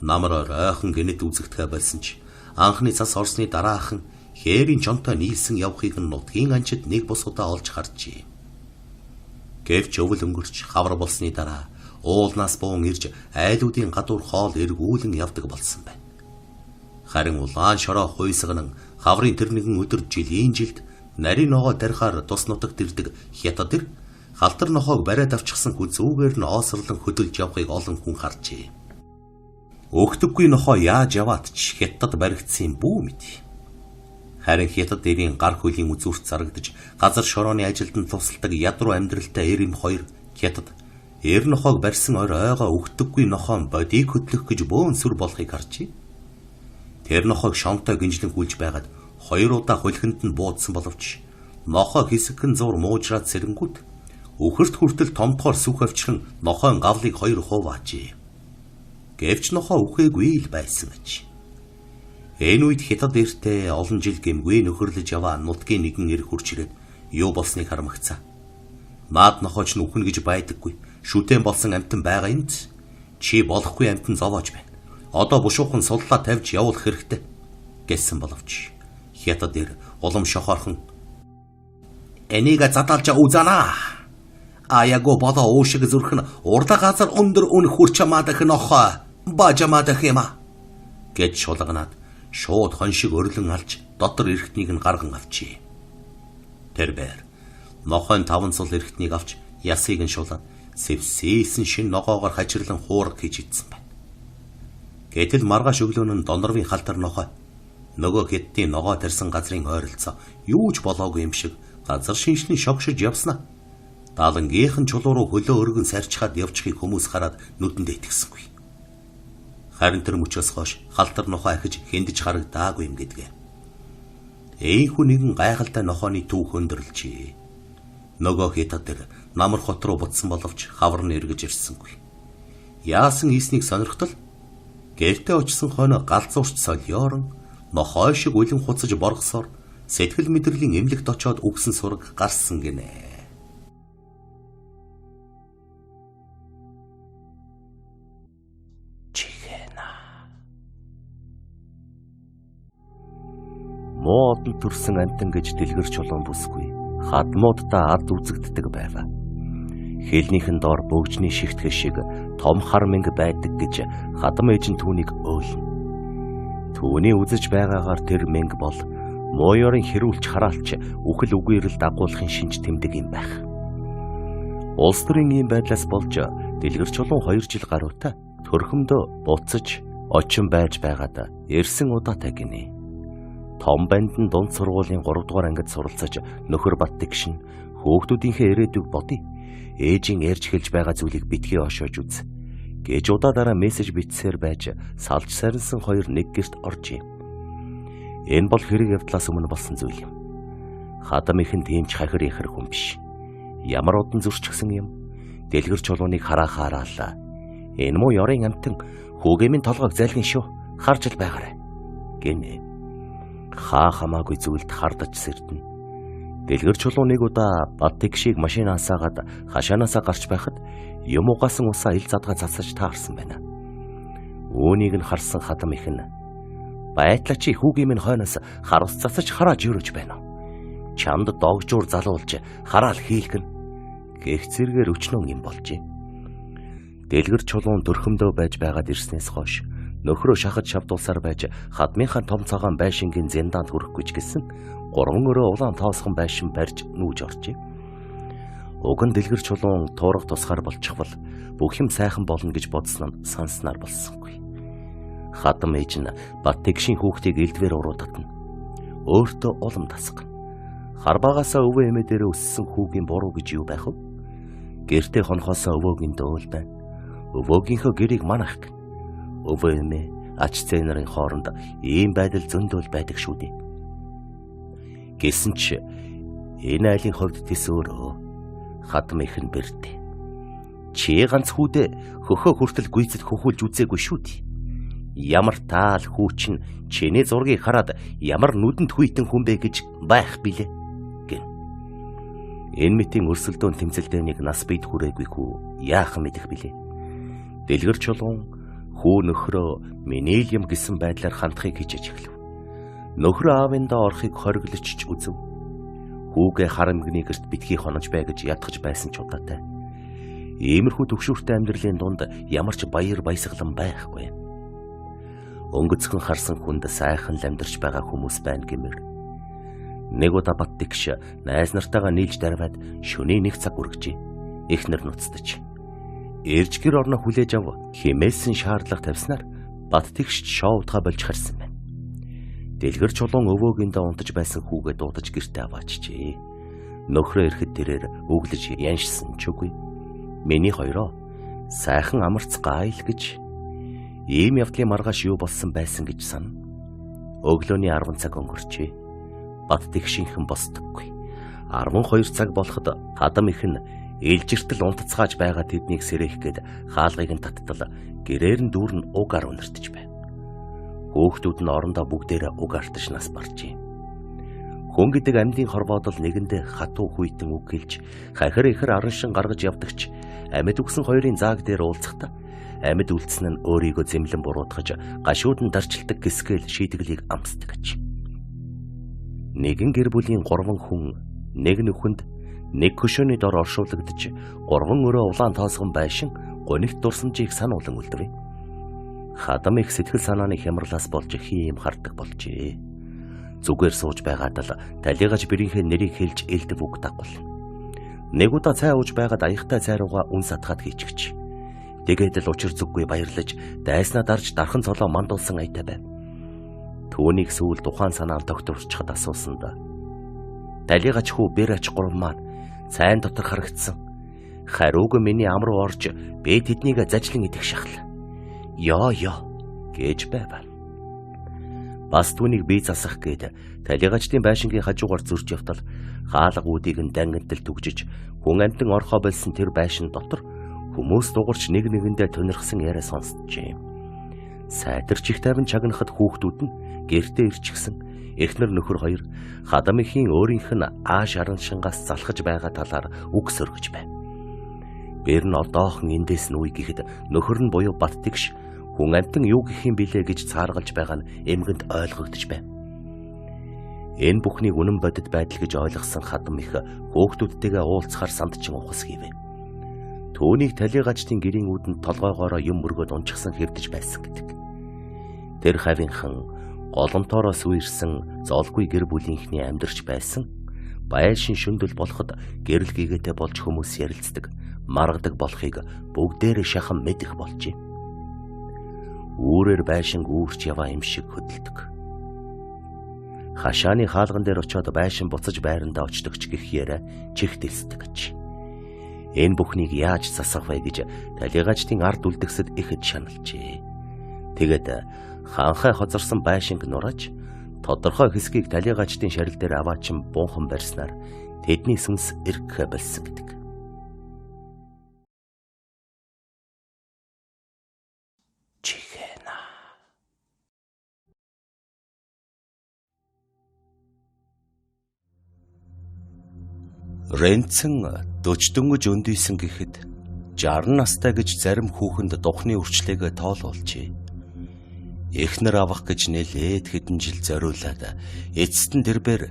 намар ойрхон гэнэт үзэгдэхэ болсон ч анхны цас орсны дараахан хээрийн чонтой нийлсэн явахыг нь нутгийн анчид нэг бус удаа олж харжээ. Гэвч өвөл өнгөрч хавар болсны дараа уулнаас буун ирж айлуудын гадуур хоол эргүүлэн явдаг болсон байна. Харин улаан шороо хуйсганан хаврын тэр нэгэн өдөр жилийн жилд нарийн ногоо тарихаар тус нутагт ирдэг хятад ир халтар нохоог бариад авчихсан хүзүүгээр нь оосрлон хөдөлж явахыг олон хүн харжээ. Өхдөггүй нохоо яаж яваад ч хятад баригдсан бүү мэд. Харин хятад эрийн гар хөлийн үзүүрт зарагдаж газар шорооны ажилд нь тусалдаг ядруу амьдралтай эр эм хоёр хятад эр нохоог барьсан орой ойгоо өхдөггүй нохоон бодийг хөдлөх гэж бөөн сүр болохыг харжээ. Тэр нохоог шонтой гинжлэн хүлж байгаад хоёр удаа хулхинд нь буудсан боловч нохоо хэсэгхэн зур муужраад сэрэнгүүт үхэрт хүртэл томдохоор сүх авчран нохойн гавлыг хоёр хуваажээ. Гэвч нохоо үхээгүй л байсан аж. Энэ үед хятад эртээ олон жил гэмгүй нөхөрлөж яваа нутгийн нэгэн эр хурч ирээд юу болсныг харамгацаа. Наад нохооч нь үхнэ гэж байдаггүй. Шүтэн болсон амьтан байгаа юмд чи болохгүй амьтан зовоож байна. Одоо бушуухан суллаа тавьж явуулах хэрэгтэй гэсэн боловч хятад эр улам шохоорхон энийг задаалж үзанаа. Аяго болоо уушиг зүрх нь урда газар өндөр үн хурч чамаадах нохоо Бажамаадах юм аа гэж шулганаад шууд хон шиг өрлөн алж дотор эрхтнийг нь гарган авчээ. Тэр бээр нохойн 5 цул эрхтнийг авч ясыг нь шулаад сэвсээсэн шин ногоогоор хачирлан хуурга хийж идсэн байна. Гэтэл маргааш өглөө нь Донорвын халтар нохой нөгөө хятадын ногоо тарьсан газрын ойролцоо юу ч болоогүй юм шиг газар шинжлэн шогшиж явснаа. Даалангийнхан чулуу руу хөлөө өргөн сарчхаад явчихыг хүмүүс хараад нүдэндээ итгэсэнгүй. Харин тэр мөчөөс хойш халтар нохой ахиж хиндэж харагдаагүй юм гэдгээ. Эйхүү нэгэн гайхалтай нохойны түүх өндөрлжээ. Нөгөө хятад тэр намар хот руу буцсан боловч хавар нь эргэж ирсэнгүй. Яасан ийснийг сонирхтол гэртээ очсон хойно галзуурч солиорон нохой шиг үлэн хуцаж боргосоор сэтгэл мэдрэлийн эмнэлэгт очоод үгсэн сураг гарсан гинэ. Чихэна. Муу одон төрсөн амтан гэж дэлгэр чулуун бүсгүй хадмуудаа ад үзэгддэг байв. Хэлнийхэн доор бөгжний шигтгэх шиг том хар мэнг байдаг гэж хадам ээж нь түүнийг өөлнө. Түүний үзэж байгаагаар тэр мэнг бол муу ёрын хэрүүлч хараалч үхэл үгүйрэл дагуулахын шинж тэмдэг юм байх. Улс төрийн ийм байдлаас болж дэлгэр чулуун 2 жил гаруйтай төрхөмдөө буцаж очин байж байгаад ирсэн удаатай гинэ. Том банд нь дунд сургуулийн 3 дугаар ангид суралцаж нөхөр бат тэгшин хүүхдүүдийнхээ ирээдүйг бодъё. Ээжийн ярьж хэлж байгаа зүйлийг битгий ошоож үз гэж удаа дараа мессеж бичсээр байж салж сарнсан хоёр нэг гэрт оржээ. Энэ бол хэрэг явдлаас өмнө болсон зүйл юм. Хадам ихэн тийм ч хахир яхир хүн биш. Ямар удан зөрчихсөн юм. Дэлгэр чулууныг хараахаараалаа. Энэ муу ёрын амтан хүүгээ минь толгойг зайлгын шүү. Харж л байгаарай гинэ. Хаа хамаагүй зүйлд хардаж сэрдэнэ. Дэлгэр чулуун нэг удаа бат тэгшийг машин асаагаад хашаанаасаа гарч байхад юм угаасан усаа ил задгаа цацаж таарсан байна. Үүнийг нь харсан хадам их нь байтлаа чи хүүгийн минь хойноос хар ус цацаж харааж өрөөж байна. Чамд догжуур залуулж хараал хийлгэн гэх зэргээр өчнөн юм болжээ. Дэлгэр чулуун төрхөмдөө байж байгаад ирснээс хойш нөхрөө шахаж шавдуулсаар байж хадмынхаа том цагаан байшингийн зэндаанд хүрэхгүй ч гэсэн 3 өрөө улаан тоосхон байшин барьж нүүж оржээ. Уг нь дэлгэр чулуун туурах тусгаар болчихвол бүх юм сайхан болно гэж бодсон нь санснаар болсонгүй. Хадам ээж нь бат тэгшийн хүүхдийг элдвээр уруутатна. Өөртөө улам тасгана. Харбаагаасаа өвөө эмээ дээрээ өссөн хүүгийн буруу гэж юу байх вэ? Гэртээ хонхоосоо өвөөгийн дөөл байна. Өвөөгийнхөө гэрийг манах гэн. Өвөө эмээ ач зээ нарын хооронд ийм байдал зөндөөл байдаг шүү дээ. Гэсэн ч энэ айлын хувьд тэс өөрөө хадам их нь бэрдэ. Чи ганц хүүдээ хөхөө хүртэл гүйцэд хөхүүлж үзээгүй шүү дээ. Ямар таал хүү чинь чиний зургийг хараад ямар нүдэнд хүйтэн хүн бэ гэж байх билээ гэн. Энэ мэтийн өрсөлдөөн тэмцэлдээнийг нас бид хүрээгүй хүү яахан мэдэх билээ. Дэлгэр чулуун хүү нөхрөө миний л юм гэсэн байдлаар хандахыг хичээж эхлэв. Нөхрөө аавындаа орохыг хориглож үзэв. Хүүгээ харамгны гэрт битгий хонож бай гэж ятгах байсан ч удаатай. Иймэрхүү төгшүүртэй амьдралын дунд ямар ч баяр баясгалан байхгүй. Өнгөцгөн харсан хүнд сайхан л амьдарч байгаа хүмүүс байна гэмээр. Нэг удаа бат тэгш найз нартайгаа нийлж дарваад шөнийн 1 цаг үргэжээ. Эхнэр нуцтаж. Ирж гэр орноо хүлээж ав хэмээсэн шаардлага тавьснаар бат тэгш шоудгаа болж харсан байна. Дэлгэр чулуун өвөөгийн унтаж байсан хүүгээ дуудаж гэртээ аваачжээ. Нөхрөө ирэхэд тэрээр өглөж яншсан ч үгүй. Миний хоёроо сайхан амарцгаая л гэж ийм явдлын маргааш юу болсон байсан гэж санана. Өглөөний 10 цаг өнгөрчээ. Бат тэгшинхэн босдоггүй. 12 цаг болоход хадам их нь илжиртэл унтцгааж байгаа тэднийг сэрэх гээд хаалгыг нь таттал гэрээр нь дүүрэн угаар үнэртэж байв. Хөөхтүүд нь орондоо бүгдээрээ уг артаж нас баржээ. Хүн гэдэг амьдын хорвоодол нэгэндээ хатуу хүйтэн үг хэлж хахир ихэр араншин гаргаж явдагч амьд үгсэн хоёрын зааг дээр уулзахдаа амьд үлдсэн нь өөрийгөө зэмлэн буруутгаж гашуудан дарчилдаг гисгэл шийтгэлийг амсдаг гэж. Нэгэн гэр бүлийн 3 хүн нэг нөхөнд нэг хөшөөний дор оршуулгадж 3 өрөө улаан тоосгон байшин гонигт дурсамжийг сануулan үлдэв. Хадам их сэтгэл санааны хямралаас болж хин юм хардаг болжээ. Зүгээр сууж байгаад л талигаж бэрийнхээ нэрийг хэлж элдв үг дагвал. Нэг удаа цай ууж байгаад аягтай цай руугаа үн сатгаад хийчихэж. Тэгээд л учир зүггүй баярлаж дайснаа дарж дархан цолоо мандуулсан аятай байв. Түүнийг сүүл тухайн санаа нь тогтворчход асуусанд талигач хүү бэр ач гурав маань сайн дотор харагдсан. Хариуг миний ам руу орж би тэднийг зажлан идэх шахал. Ёо ёо гэж байв. Бас түүнийг бие засах гээд талигачдын байшингийн хажуугаар зөрж явтал хаалга үүдийг нь дангинтал түгжиж хүн амьтан орхоо болсон тэр байшин дотор хүмүүс дугарч нэг нэгэндээ тунирхсан яриа сонсджээ. Сайтарч их тайван чагнахад хүүхдүүд нь гэртээ ирчихсэн. Эхнэр нөхөр хоёр хадам ихийн өөрийнх нь ааш араншингаас залхаж байгаа талаар үг сөргөж байв. Бэр нь одоохон эндээс нь үе гэхэд нөхөр нь буюу Бат тэгш хүн амьтан юу гэх юм билээ гэж цааргалж байгаа нь эмгэнд ойлгогдож байв. Энэ бүхнийг үнэн бодит байдал гэж ойлгосон хадам их хүүхдүүдтэйгээ уулзахаар сандчин ухас хийвэ. Түүнийг талигачдын гэрийн үүдэнд толгойгоороо юм мөргөөд унчихсан хэвдэж байсан гэдэг. Тэр хавийнххан голомтоороос үерсэн золгүй гэр бүлийнхний амьдарч байсан. Байшин шүндэл болоход гэрэл гэгээтэй болж хүмүүс ярилцдаг, маргадаг болохыг бүгдээрээ шахан мэдэх болжээ. Үүрээр байшинг үүрч яваа юм шиг хөдөлдөг. Хашааны хаалган дээр очиод байшин буцаж байрандаа очдог ч гэх яриа чихт элсдэг гэж. Энэ бүхнийг яаж засах вэ гэж талигачдын ард үлдгэсэд ихэд шаналжээ. Тэгээд ханхай хозорсон байшинг нурааж тодорхой хэсгийг талигачдын шарил дээр аваачин бунхан барьснаар тэдний сүнс эргэхэ болсон гэдэг. Чихэна. Рэнцэн 40 дөнгөж өндийсэн гэхэд 60 настай гэж зарим хүүхэнд духны үрчлэгээ тоолуулжээ. Эхнэр авах гэж нэлээд хэдэн жил зориулаад эцэст нь тэрбэр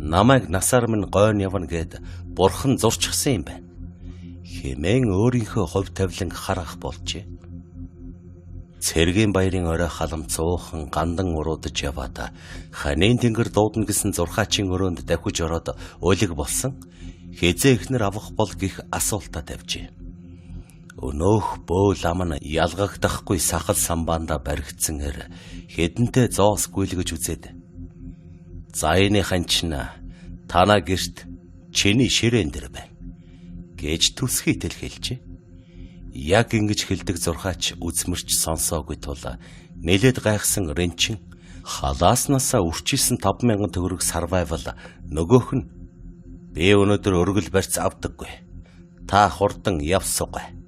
намайг насаар минь гойн явна гэд бурхан зурчихсан юм байна. Хэмээн өөрийнхөө хувь тавилан харах болжээ. Цэргийн баярын орой халамцуухан гандан уруудаж яваад ханийн тэнгэр дуудана гэсэн зурхаачийн өрөөнд давхиж ороод улиг болсон хэзээ эхнэр авах бол гих асуултаа тавьжээ. Өнөөх бөөл ам нь ялгагдахгүй сахал самбаанда баригдсан эр хэдэнтэй зоос гүйлгэж үзээд заяаны ханчна танаа гэрт чиний ширээн дээр байна гэж төсхийтэл хэлжээ. Яг ингэж хэлдэг зурхаач үзмэрч сонсоогүй тул нэлээд гайхсан рэнчин халааснасаа үрчилсэн 5000 төгрөг сарвайвал нөгөөх нь би өнөөдөр өргөл барьц авдаггүй. Та хурдан явсуугай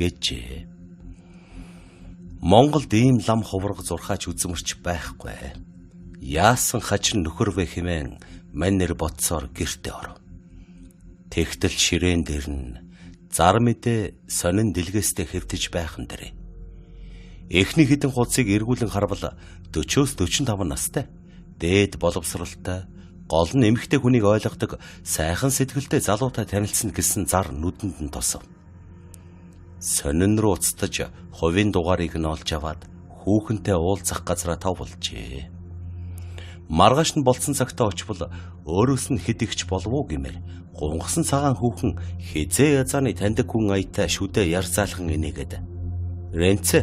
гэжээ. Монголд ийм лам хувраг зурхаач үзмэрч байхгүй. Яасан хачин нөхөр вэ хэмээн мань нэр ботсоор гэртээ оров. Тэгтэл ширээн дээр нь зар мэдээ сонин дэлгэстэй хэвтэж байх нь дэрэ. Эхний хэдэн хуудсыг эргүүлэн харвал 40-оос 45 настай дээд боловсралтай гол нь эмэгтэй хүнийг ойлгодог сайхан сэтгэлтэй залуутай танилцсан гэсэн зар нүдэнд нь тосов. Сонин руу уцтаж хувийн дугаарыг нь олж аваад хүүхэнтэй уулзах газраа товлжээ. Маргааш нь болцсон цагтаа очвол өөрөөс нь хэд ихч болов уу гэмээр гунгасан цагаан хүүхэн хизээ язааны таньдаг хүн аятай шүдэ ярзаалхан инээгээд "Рэнцэ,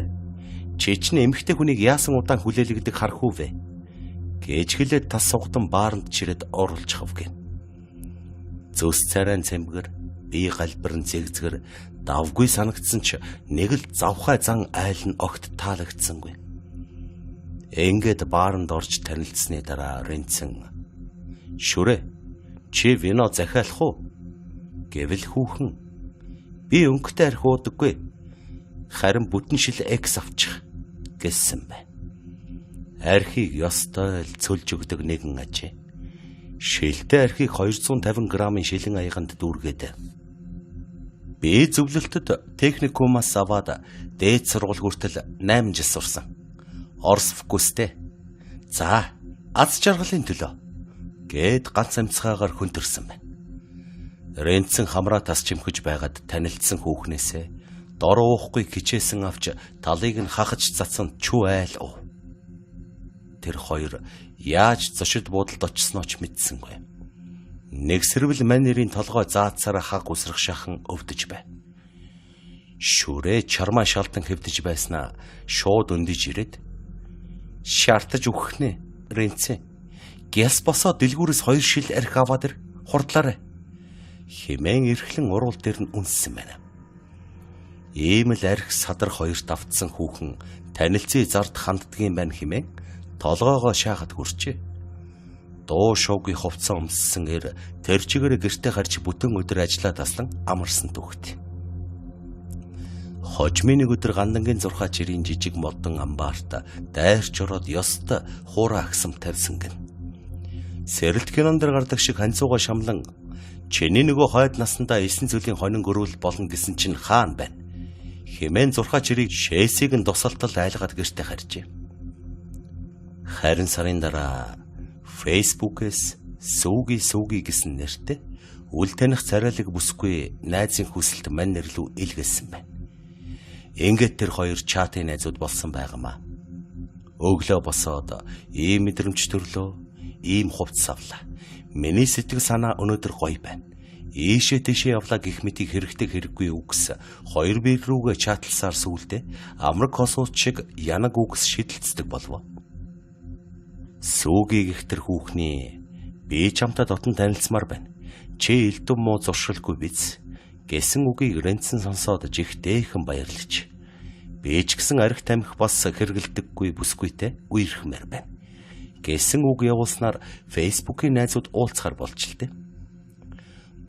чи чинь эмэгтэй хүнийг яасан удаан хүлээлгдэг харах үү вэ?" гэж хэлээд тас сугдан бааранд чирэд оруулчихав гин. Зүс царайн цэмгэр бие галбирн зэгзгэр давгүй санагдсан ч нэг л завхай зан айл нь огт таалагдсангүй. Ингээд бааранд орж танилцсны дараа Рэнцэн "Шүрэ, чи вино захиалах уу?" гэвэл хүүхэн "Би өнгөтэй архи уудаггүй. Харин бүтэн шил экс авчих" гэсэн бай. Архийг ёстой л цөлж өгдөг нэгэн ажээ. Шилтэй архийг 250 грамын шилэн аяганд дүүргээд би зөвлөлтөд техникумаас аваад дээд сургууль хүртэл 8 жил сурсан. Орос фокустэй. За, аз жаргалын төлөө гэд ганц амцгаагаар хөнтөрсөн байна. Рэнцэн хамраа тас чимхэж байгаад танилцсан хүүхнээсээ Дор уухгүй хичээсэн авч талыг нь хахаж цацсан чүү айл уув. Тэр хоёр яаж зочид буудалд очсноо ч мэдсэнгүй. Нэг сэрвэл манерийн толгой заацаараа хаг үсрэх шахан өвдөж байв. Шүрээ чармаа шалтан хэвдэж байснаа шууд өндөж ирээд шаартаж өгөх нэ Рэнцэн. Гяс босоо дэлгүүрээс 2 шил арх аваад ир хурдлаарай. Химэн эрхлэн уруул дээр нь үнссэн байна. Ийм л арх садар хоёрт автсан хүүхэн танилцъя зард ханддгийн байна химэн толгоогоо шаахад хүрчээ. Дуу шуугүй хувцас өмссөн эр тэр чигээр гэрте гарч бүтэн өдөр ажиллаа таслан амарсан түүхт. Хожмын нэг өдөр гандангийн зурхаа чирийн жижиг модон амбаарт дайрч ороод ёстой хуурай агсам тавьсан гин. Сэрэлт кинон дээр гардаг шиг ханцууга шамлан чиний нөгөө хойд наснда 9 зүйлийн хонин гөрүүл болно гэсэн чинь хаана байна. Химэн зурхаа чирийг шээсийг нь тусалтал айлгаад гэрте харжээ. Харин сарын дараа Facebook-ээс сүүги сүүги гэсэн нэртэй үл таних царайлаг бүсгүй найзын хүсэлт мань нэрлүү илгээсэн байна. Ингээд тэр хоёр чатын найзууд болсон байгаамаа. Өглөө босоод ийм мэдрэмж төрлөө, ийм хувцас авлаа. Миний сэтгэл санаа өнөөдөр гоё байна. Ийшээ тийшээ явлаа гэх мэтийг хэрэгтэй хэрэггүй үгс хоёр бие рүүгээ чатлсаар сүулдэ амраг хосууд шиг янаг үгс шидэлцдэг болов. Сүүгийг их тэр хүүхний би чамтай дотн танилцмаар байна. Чи элдв муу зуршилгүй биз гэсэн үгийг Рэнцэн сонсоод жих дээхэн баярлаж. Би ч гэсэн арх тамхи бас хэрэгэлдэггүй бүсгүйтэй үерхмээр байна. Гэсэн үг явуулснаар Facebook-ийн найзууд уулзахар болчихлээ.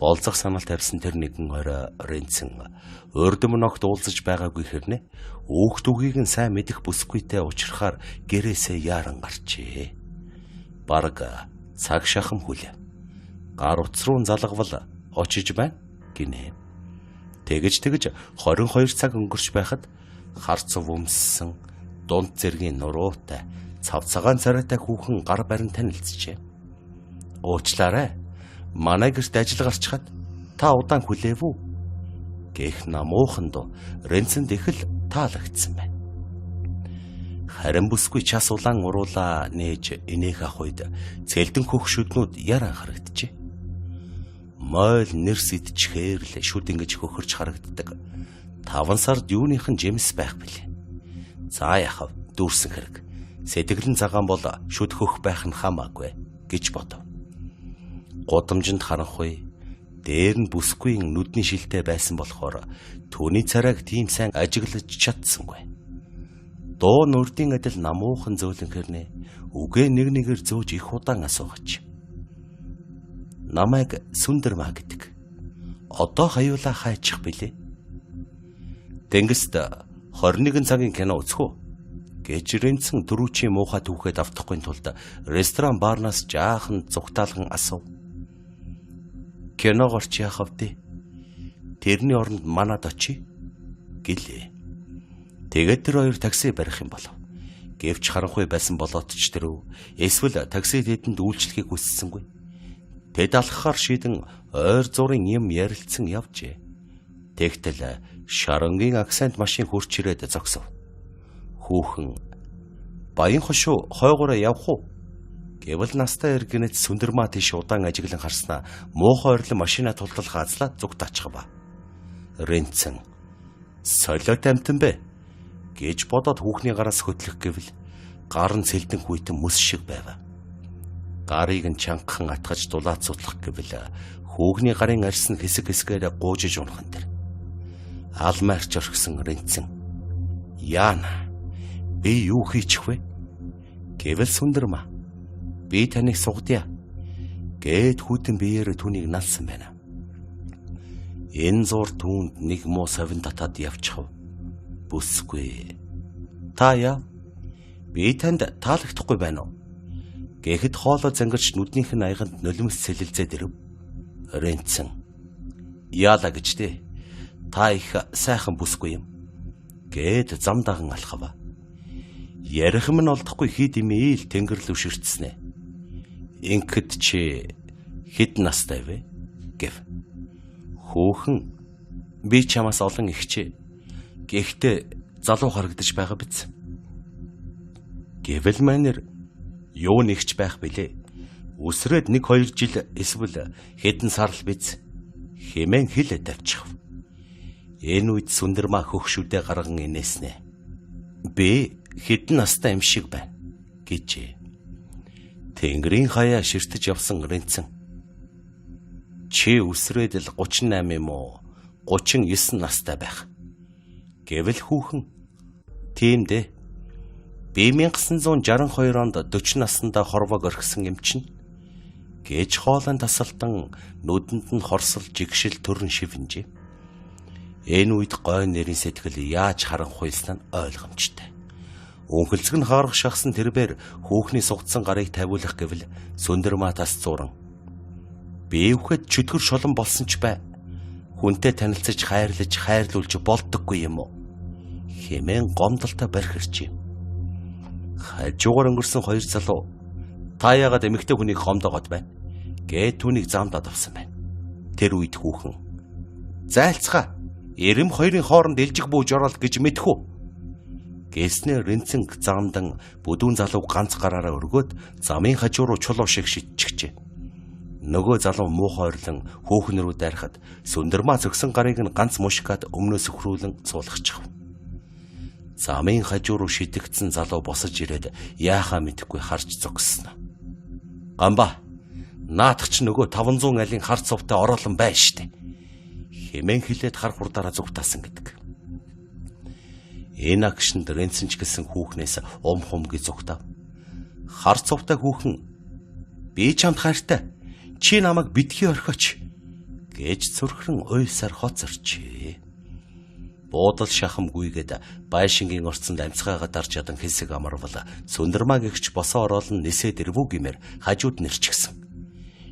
Болзох санал тавьсан тэр нэгэн орой Рэнцэн урдм ногт уулзаж байгаагүй хэрнээ өөхт үгийг нь сайн мэдэх бүсгүйтэй учрахаар гэрээсээ яаран гарчээ. Бараг цаг шахам хүлээ. Гар утас руу залгавал очиж байна гинэ. Тэгж 22 цаг өнгөрч байхад хар цув өмссөн дунд зэргийн нуруутай цав цагаан царайтай хүүхэн гар барин танилцжээ. Уучлаарай. Манай гэрт ажил гарчхад та удаан хүлээв үү? Гэх намуухан дуу Рэнцэнд их л таалагдсан байна. Харин бүсгүй час улаан уруулаа нээж инээх ах үед цэлдэн хөх шүднүүд яран харагджээ. Мойл нэрс идчихээр л шүд ингэж хөхөрч харагддаг. 5 сард юуных нь жимс байх бэлээ. За яхав дүүрсэн хэрэг. Сэтгэлэн цагаан бол шүд хөх байх нь хамаагүй гэж бодов. Гудамжинд харанхуй дээр нь бүсгүй нүдний шилтэй байсан болохоор түүний царайг тийм сайн ажиглаж чадсангүй. Дуу нүрдийн адил намуухан зөөлөн хэрнээ үгээ нэг нэгээр зөөж их удаан асуугач. Намайг Сүндэрмаа гэдэг. Одоо хаюулаа хайчих билээ. Тэнгист 21 цагийн кино үзэх үү? Гэж Рэнцэн дөрүүчийн муухай түүхэд автахгүй тулд ресторан баарнаас жаахан зугтаалган асуув. Киногоор чи яах вэ? Тэрний оронд манад очие гэлээ. Тэгээд тэр хоёр такси барих юм болов. Гэвч харанхуй байсан болоод ч тэрв. Эсвэл такси тэдэнд үйлчлэхийг хүссэнгүй. Тэд алхахаар шийдэн ойр зурын юм ярилцсан явжээ. Тэгтэл шарангийн акцент машин хурч ирээд зогсов. Хүүхэн баян хошуу хойгоороо явах уу? Гэвэл настай эргэнэт Сүндэрмаа тийш удаан ажиглан харснаа муухай ойрлон машина тултал хаазлаа зүгт ачхав. Рэнцэн солиот амтан бэ гэж бодоод хүүхний гараас хөтлөх гэвэл гар нь сэлдэн хүйтэн мөс шиг байв. Гарыг нь чангахан атгаж дулаат сутлах гэвэл хүүхний гарын арьс нь хэсэг хэсгээр гуужиж унахан тэр. Алмаарч орхисон Рэнцэн яана би юу хийчих вэ? Гэвэл Сүндэрмаа би таныг сугадъя гэд хүйтэн биеэр түүнийг налсан байна. Энэ зур түүнд нэг муу совин татаад явчихв. Бүсгүй. Та яа? Би танд таалагдахгүй байна уу? Гэхэд хоолой зангарч нүднийх нь аяганд нулимс сэлэлзээд ирэв. Рэнцэн. Яала гэж дээ. Та их сайхан бүсгүй юм. Гэд зам даган алхав. Ярих юм нь олдохгүй хид имээ ил тэнгэр лүү ширтснэ. Ингээд чи хэд настай вэ? Гэв. Хөөхөн би чамаас олон ихчээ. Гэхдээ залуу харагдаж байгаа биз? Гэвэл манер юу нэгч байх билээ. Үсрээд 1-2 жил эсвэл хэдэн сар л биз хэмээн хэл тавьчих. Энэ үед Сүндэрмаа хөгшүүдээ гарган инээснэ. Би хэдэн настай юм шиг байна гэжээ. Тэнгэрийн хаяа ширтэж явсан Рэнцэн. Чи үсрээд л 38 юм уу? 39 настай байх. Гэвэл хүүхэн тийм дээ. Би 1962 онд 40 наснда хорвоог орхисон юм чинь гэж хоолой тасалдан нүдэнд нь хорсол жигшил төрөн шивнжээ. Энэ үед гой нэрийн сэтгэл яаж харанхуйлсан нь ойлгомжтой. Үнхэлцэг нь хаарах шахсан тэрбээр хүүхний сугдсан гарыг тавиулах гэвэл Сүндэрмаа тас зуран. Би үхэд чөтгөр шолон болсон ч бай. Хүнтэй танилцаж хайрлаж хайрлуулж болдоггүй юм уу? Хэмээн гомдолтой бархирчээ. Хажуугаар өнгөрсөн хоёр залуу та яагаад эмэгтэй хүнийг гомдоогоод байна? Гээд түүнийг замдаад авсан байна. Тэр үед хүүхэн зайлцгаа эрэм хоёрын хооронд илжиг бууж орол гэж мэдэх үү? Гэснээр Рэнцэн замдан бүдүүн залуу ганц гараараа өргөөд замын хажуу руу чулуу шиг шидчихжээ. Нөгөө залуу муухай ойрлон хүүхэн рүү дайрахад Сүндэрмаа зөксөн гарыг нь ганц мушкад өмнөөс өхрүүлэн суулгачих. Замын хажуу руу шидэгдсэн залуу босож ирээд яахаа мэдэхгүй харж зогссон. Гамба наадах чи нөгөө 500 алин хар цувтай ороолон байна штэ. Хэмээн хилээд хар хурдаараа зүгтаасан гэдэг. Энэ агшинд Рэнцэн ч гэсэн хүүхнээс ум хум гэж зүгтав. Хар цувтай хүүхэн би чамд хайртай. Чи намайг битгий орхиоч гэж цөрхрөн уйлсаар хоцорчээ. Буудал шахамгүйгээд байшингийн орцонд амцгаагаа дарж ядан хэсэг амарвал Сүндэрмаа гэгч босоо ороол нь нисээд ирвүү гэмээр хажууд нэрчгсэн.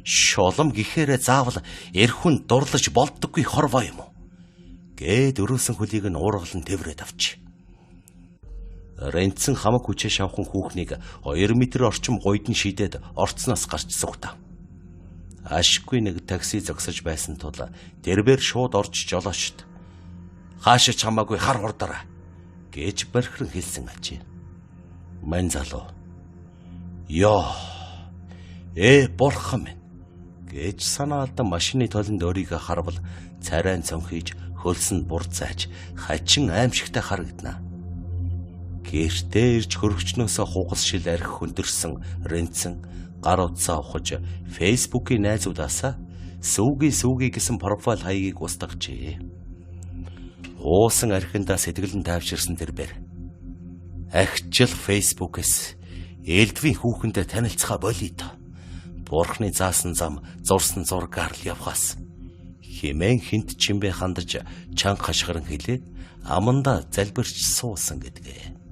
Шолом гэхээрээ заавал эр хүн дурлаж болдоггүй хорвоо юм уу? Гээд өрөөсөн хөлийг нь уургалан тэврээд авч. Рэнцэн хамаг хүчээ шавхан хүүхнийг 2 метр орчим гойдон шидээд орцноос гарч сугтав. Ашгүй нэг такси зогсож байсан тул тэрбээр шууд орж жолоочд. Хаашаа ч хамаагүй хар хурдаараа гэж бархиран хэлсэн ажээ. Мань залуу. Ёо. Бурхан минь гэж санаа алдан машины толинд өөрийгөө харвал царайн цонхийж хөлсөнд бур зааж хачин аимшигтай харагдана. Гэртээ ирж хөргөчнөөсөө хугас шил арх хөндөрсөн Рэнцэн гар утсаа ухаж фэйсбүүкийн найзуудаасаа сүүги сүүги гэсэн профайл хаягийг устгажээ. Уусан архиндаа сэтгэл нь тайвширсан тэрбээр агчил фэйсбүүкээс элдвийн хүүхэндээ танилцахаа болиё доо. Бурхны заасан зам зурсан зургаар л явхаас хэмээн хинт чимбэ хандаж чанга хашгиран хэлээд амандаа залбирч суусан гэдгээ.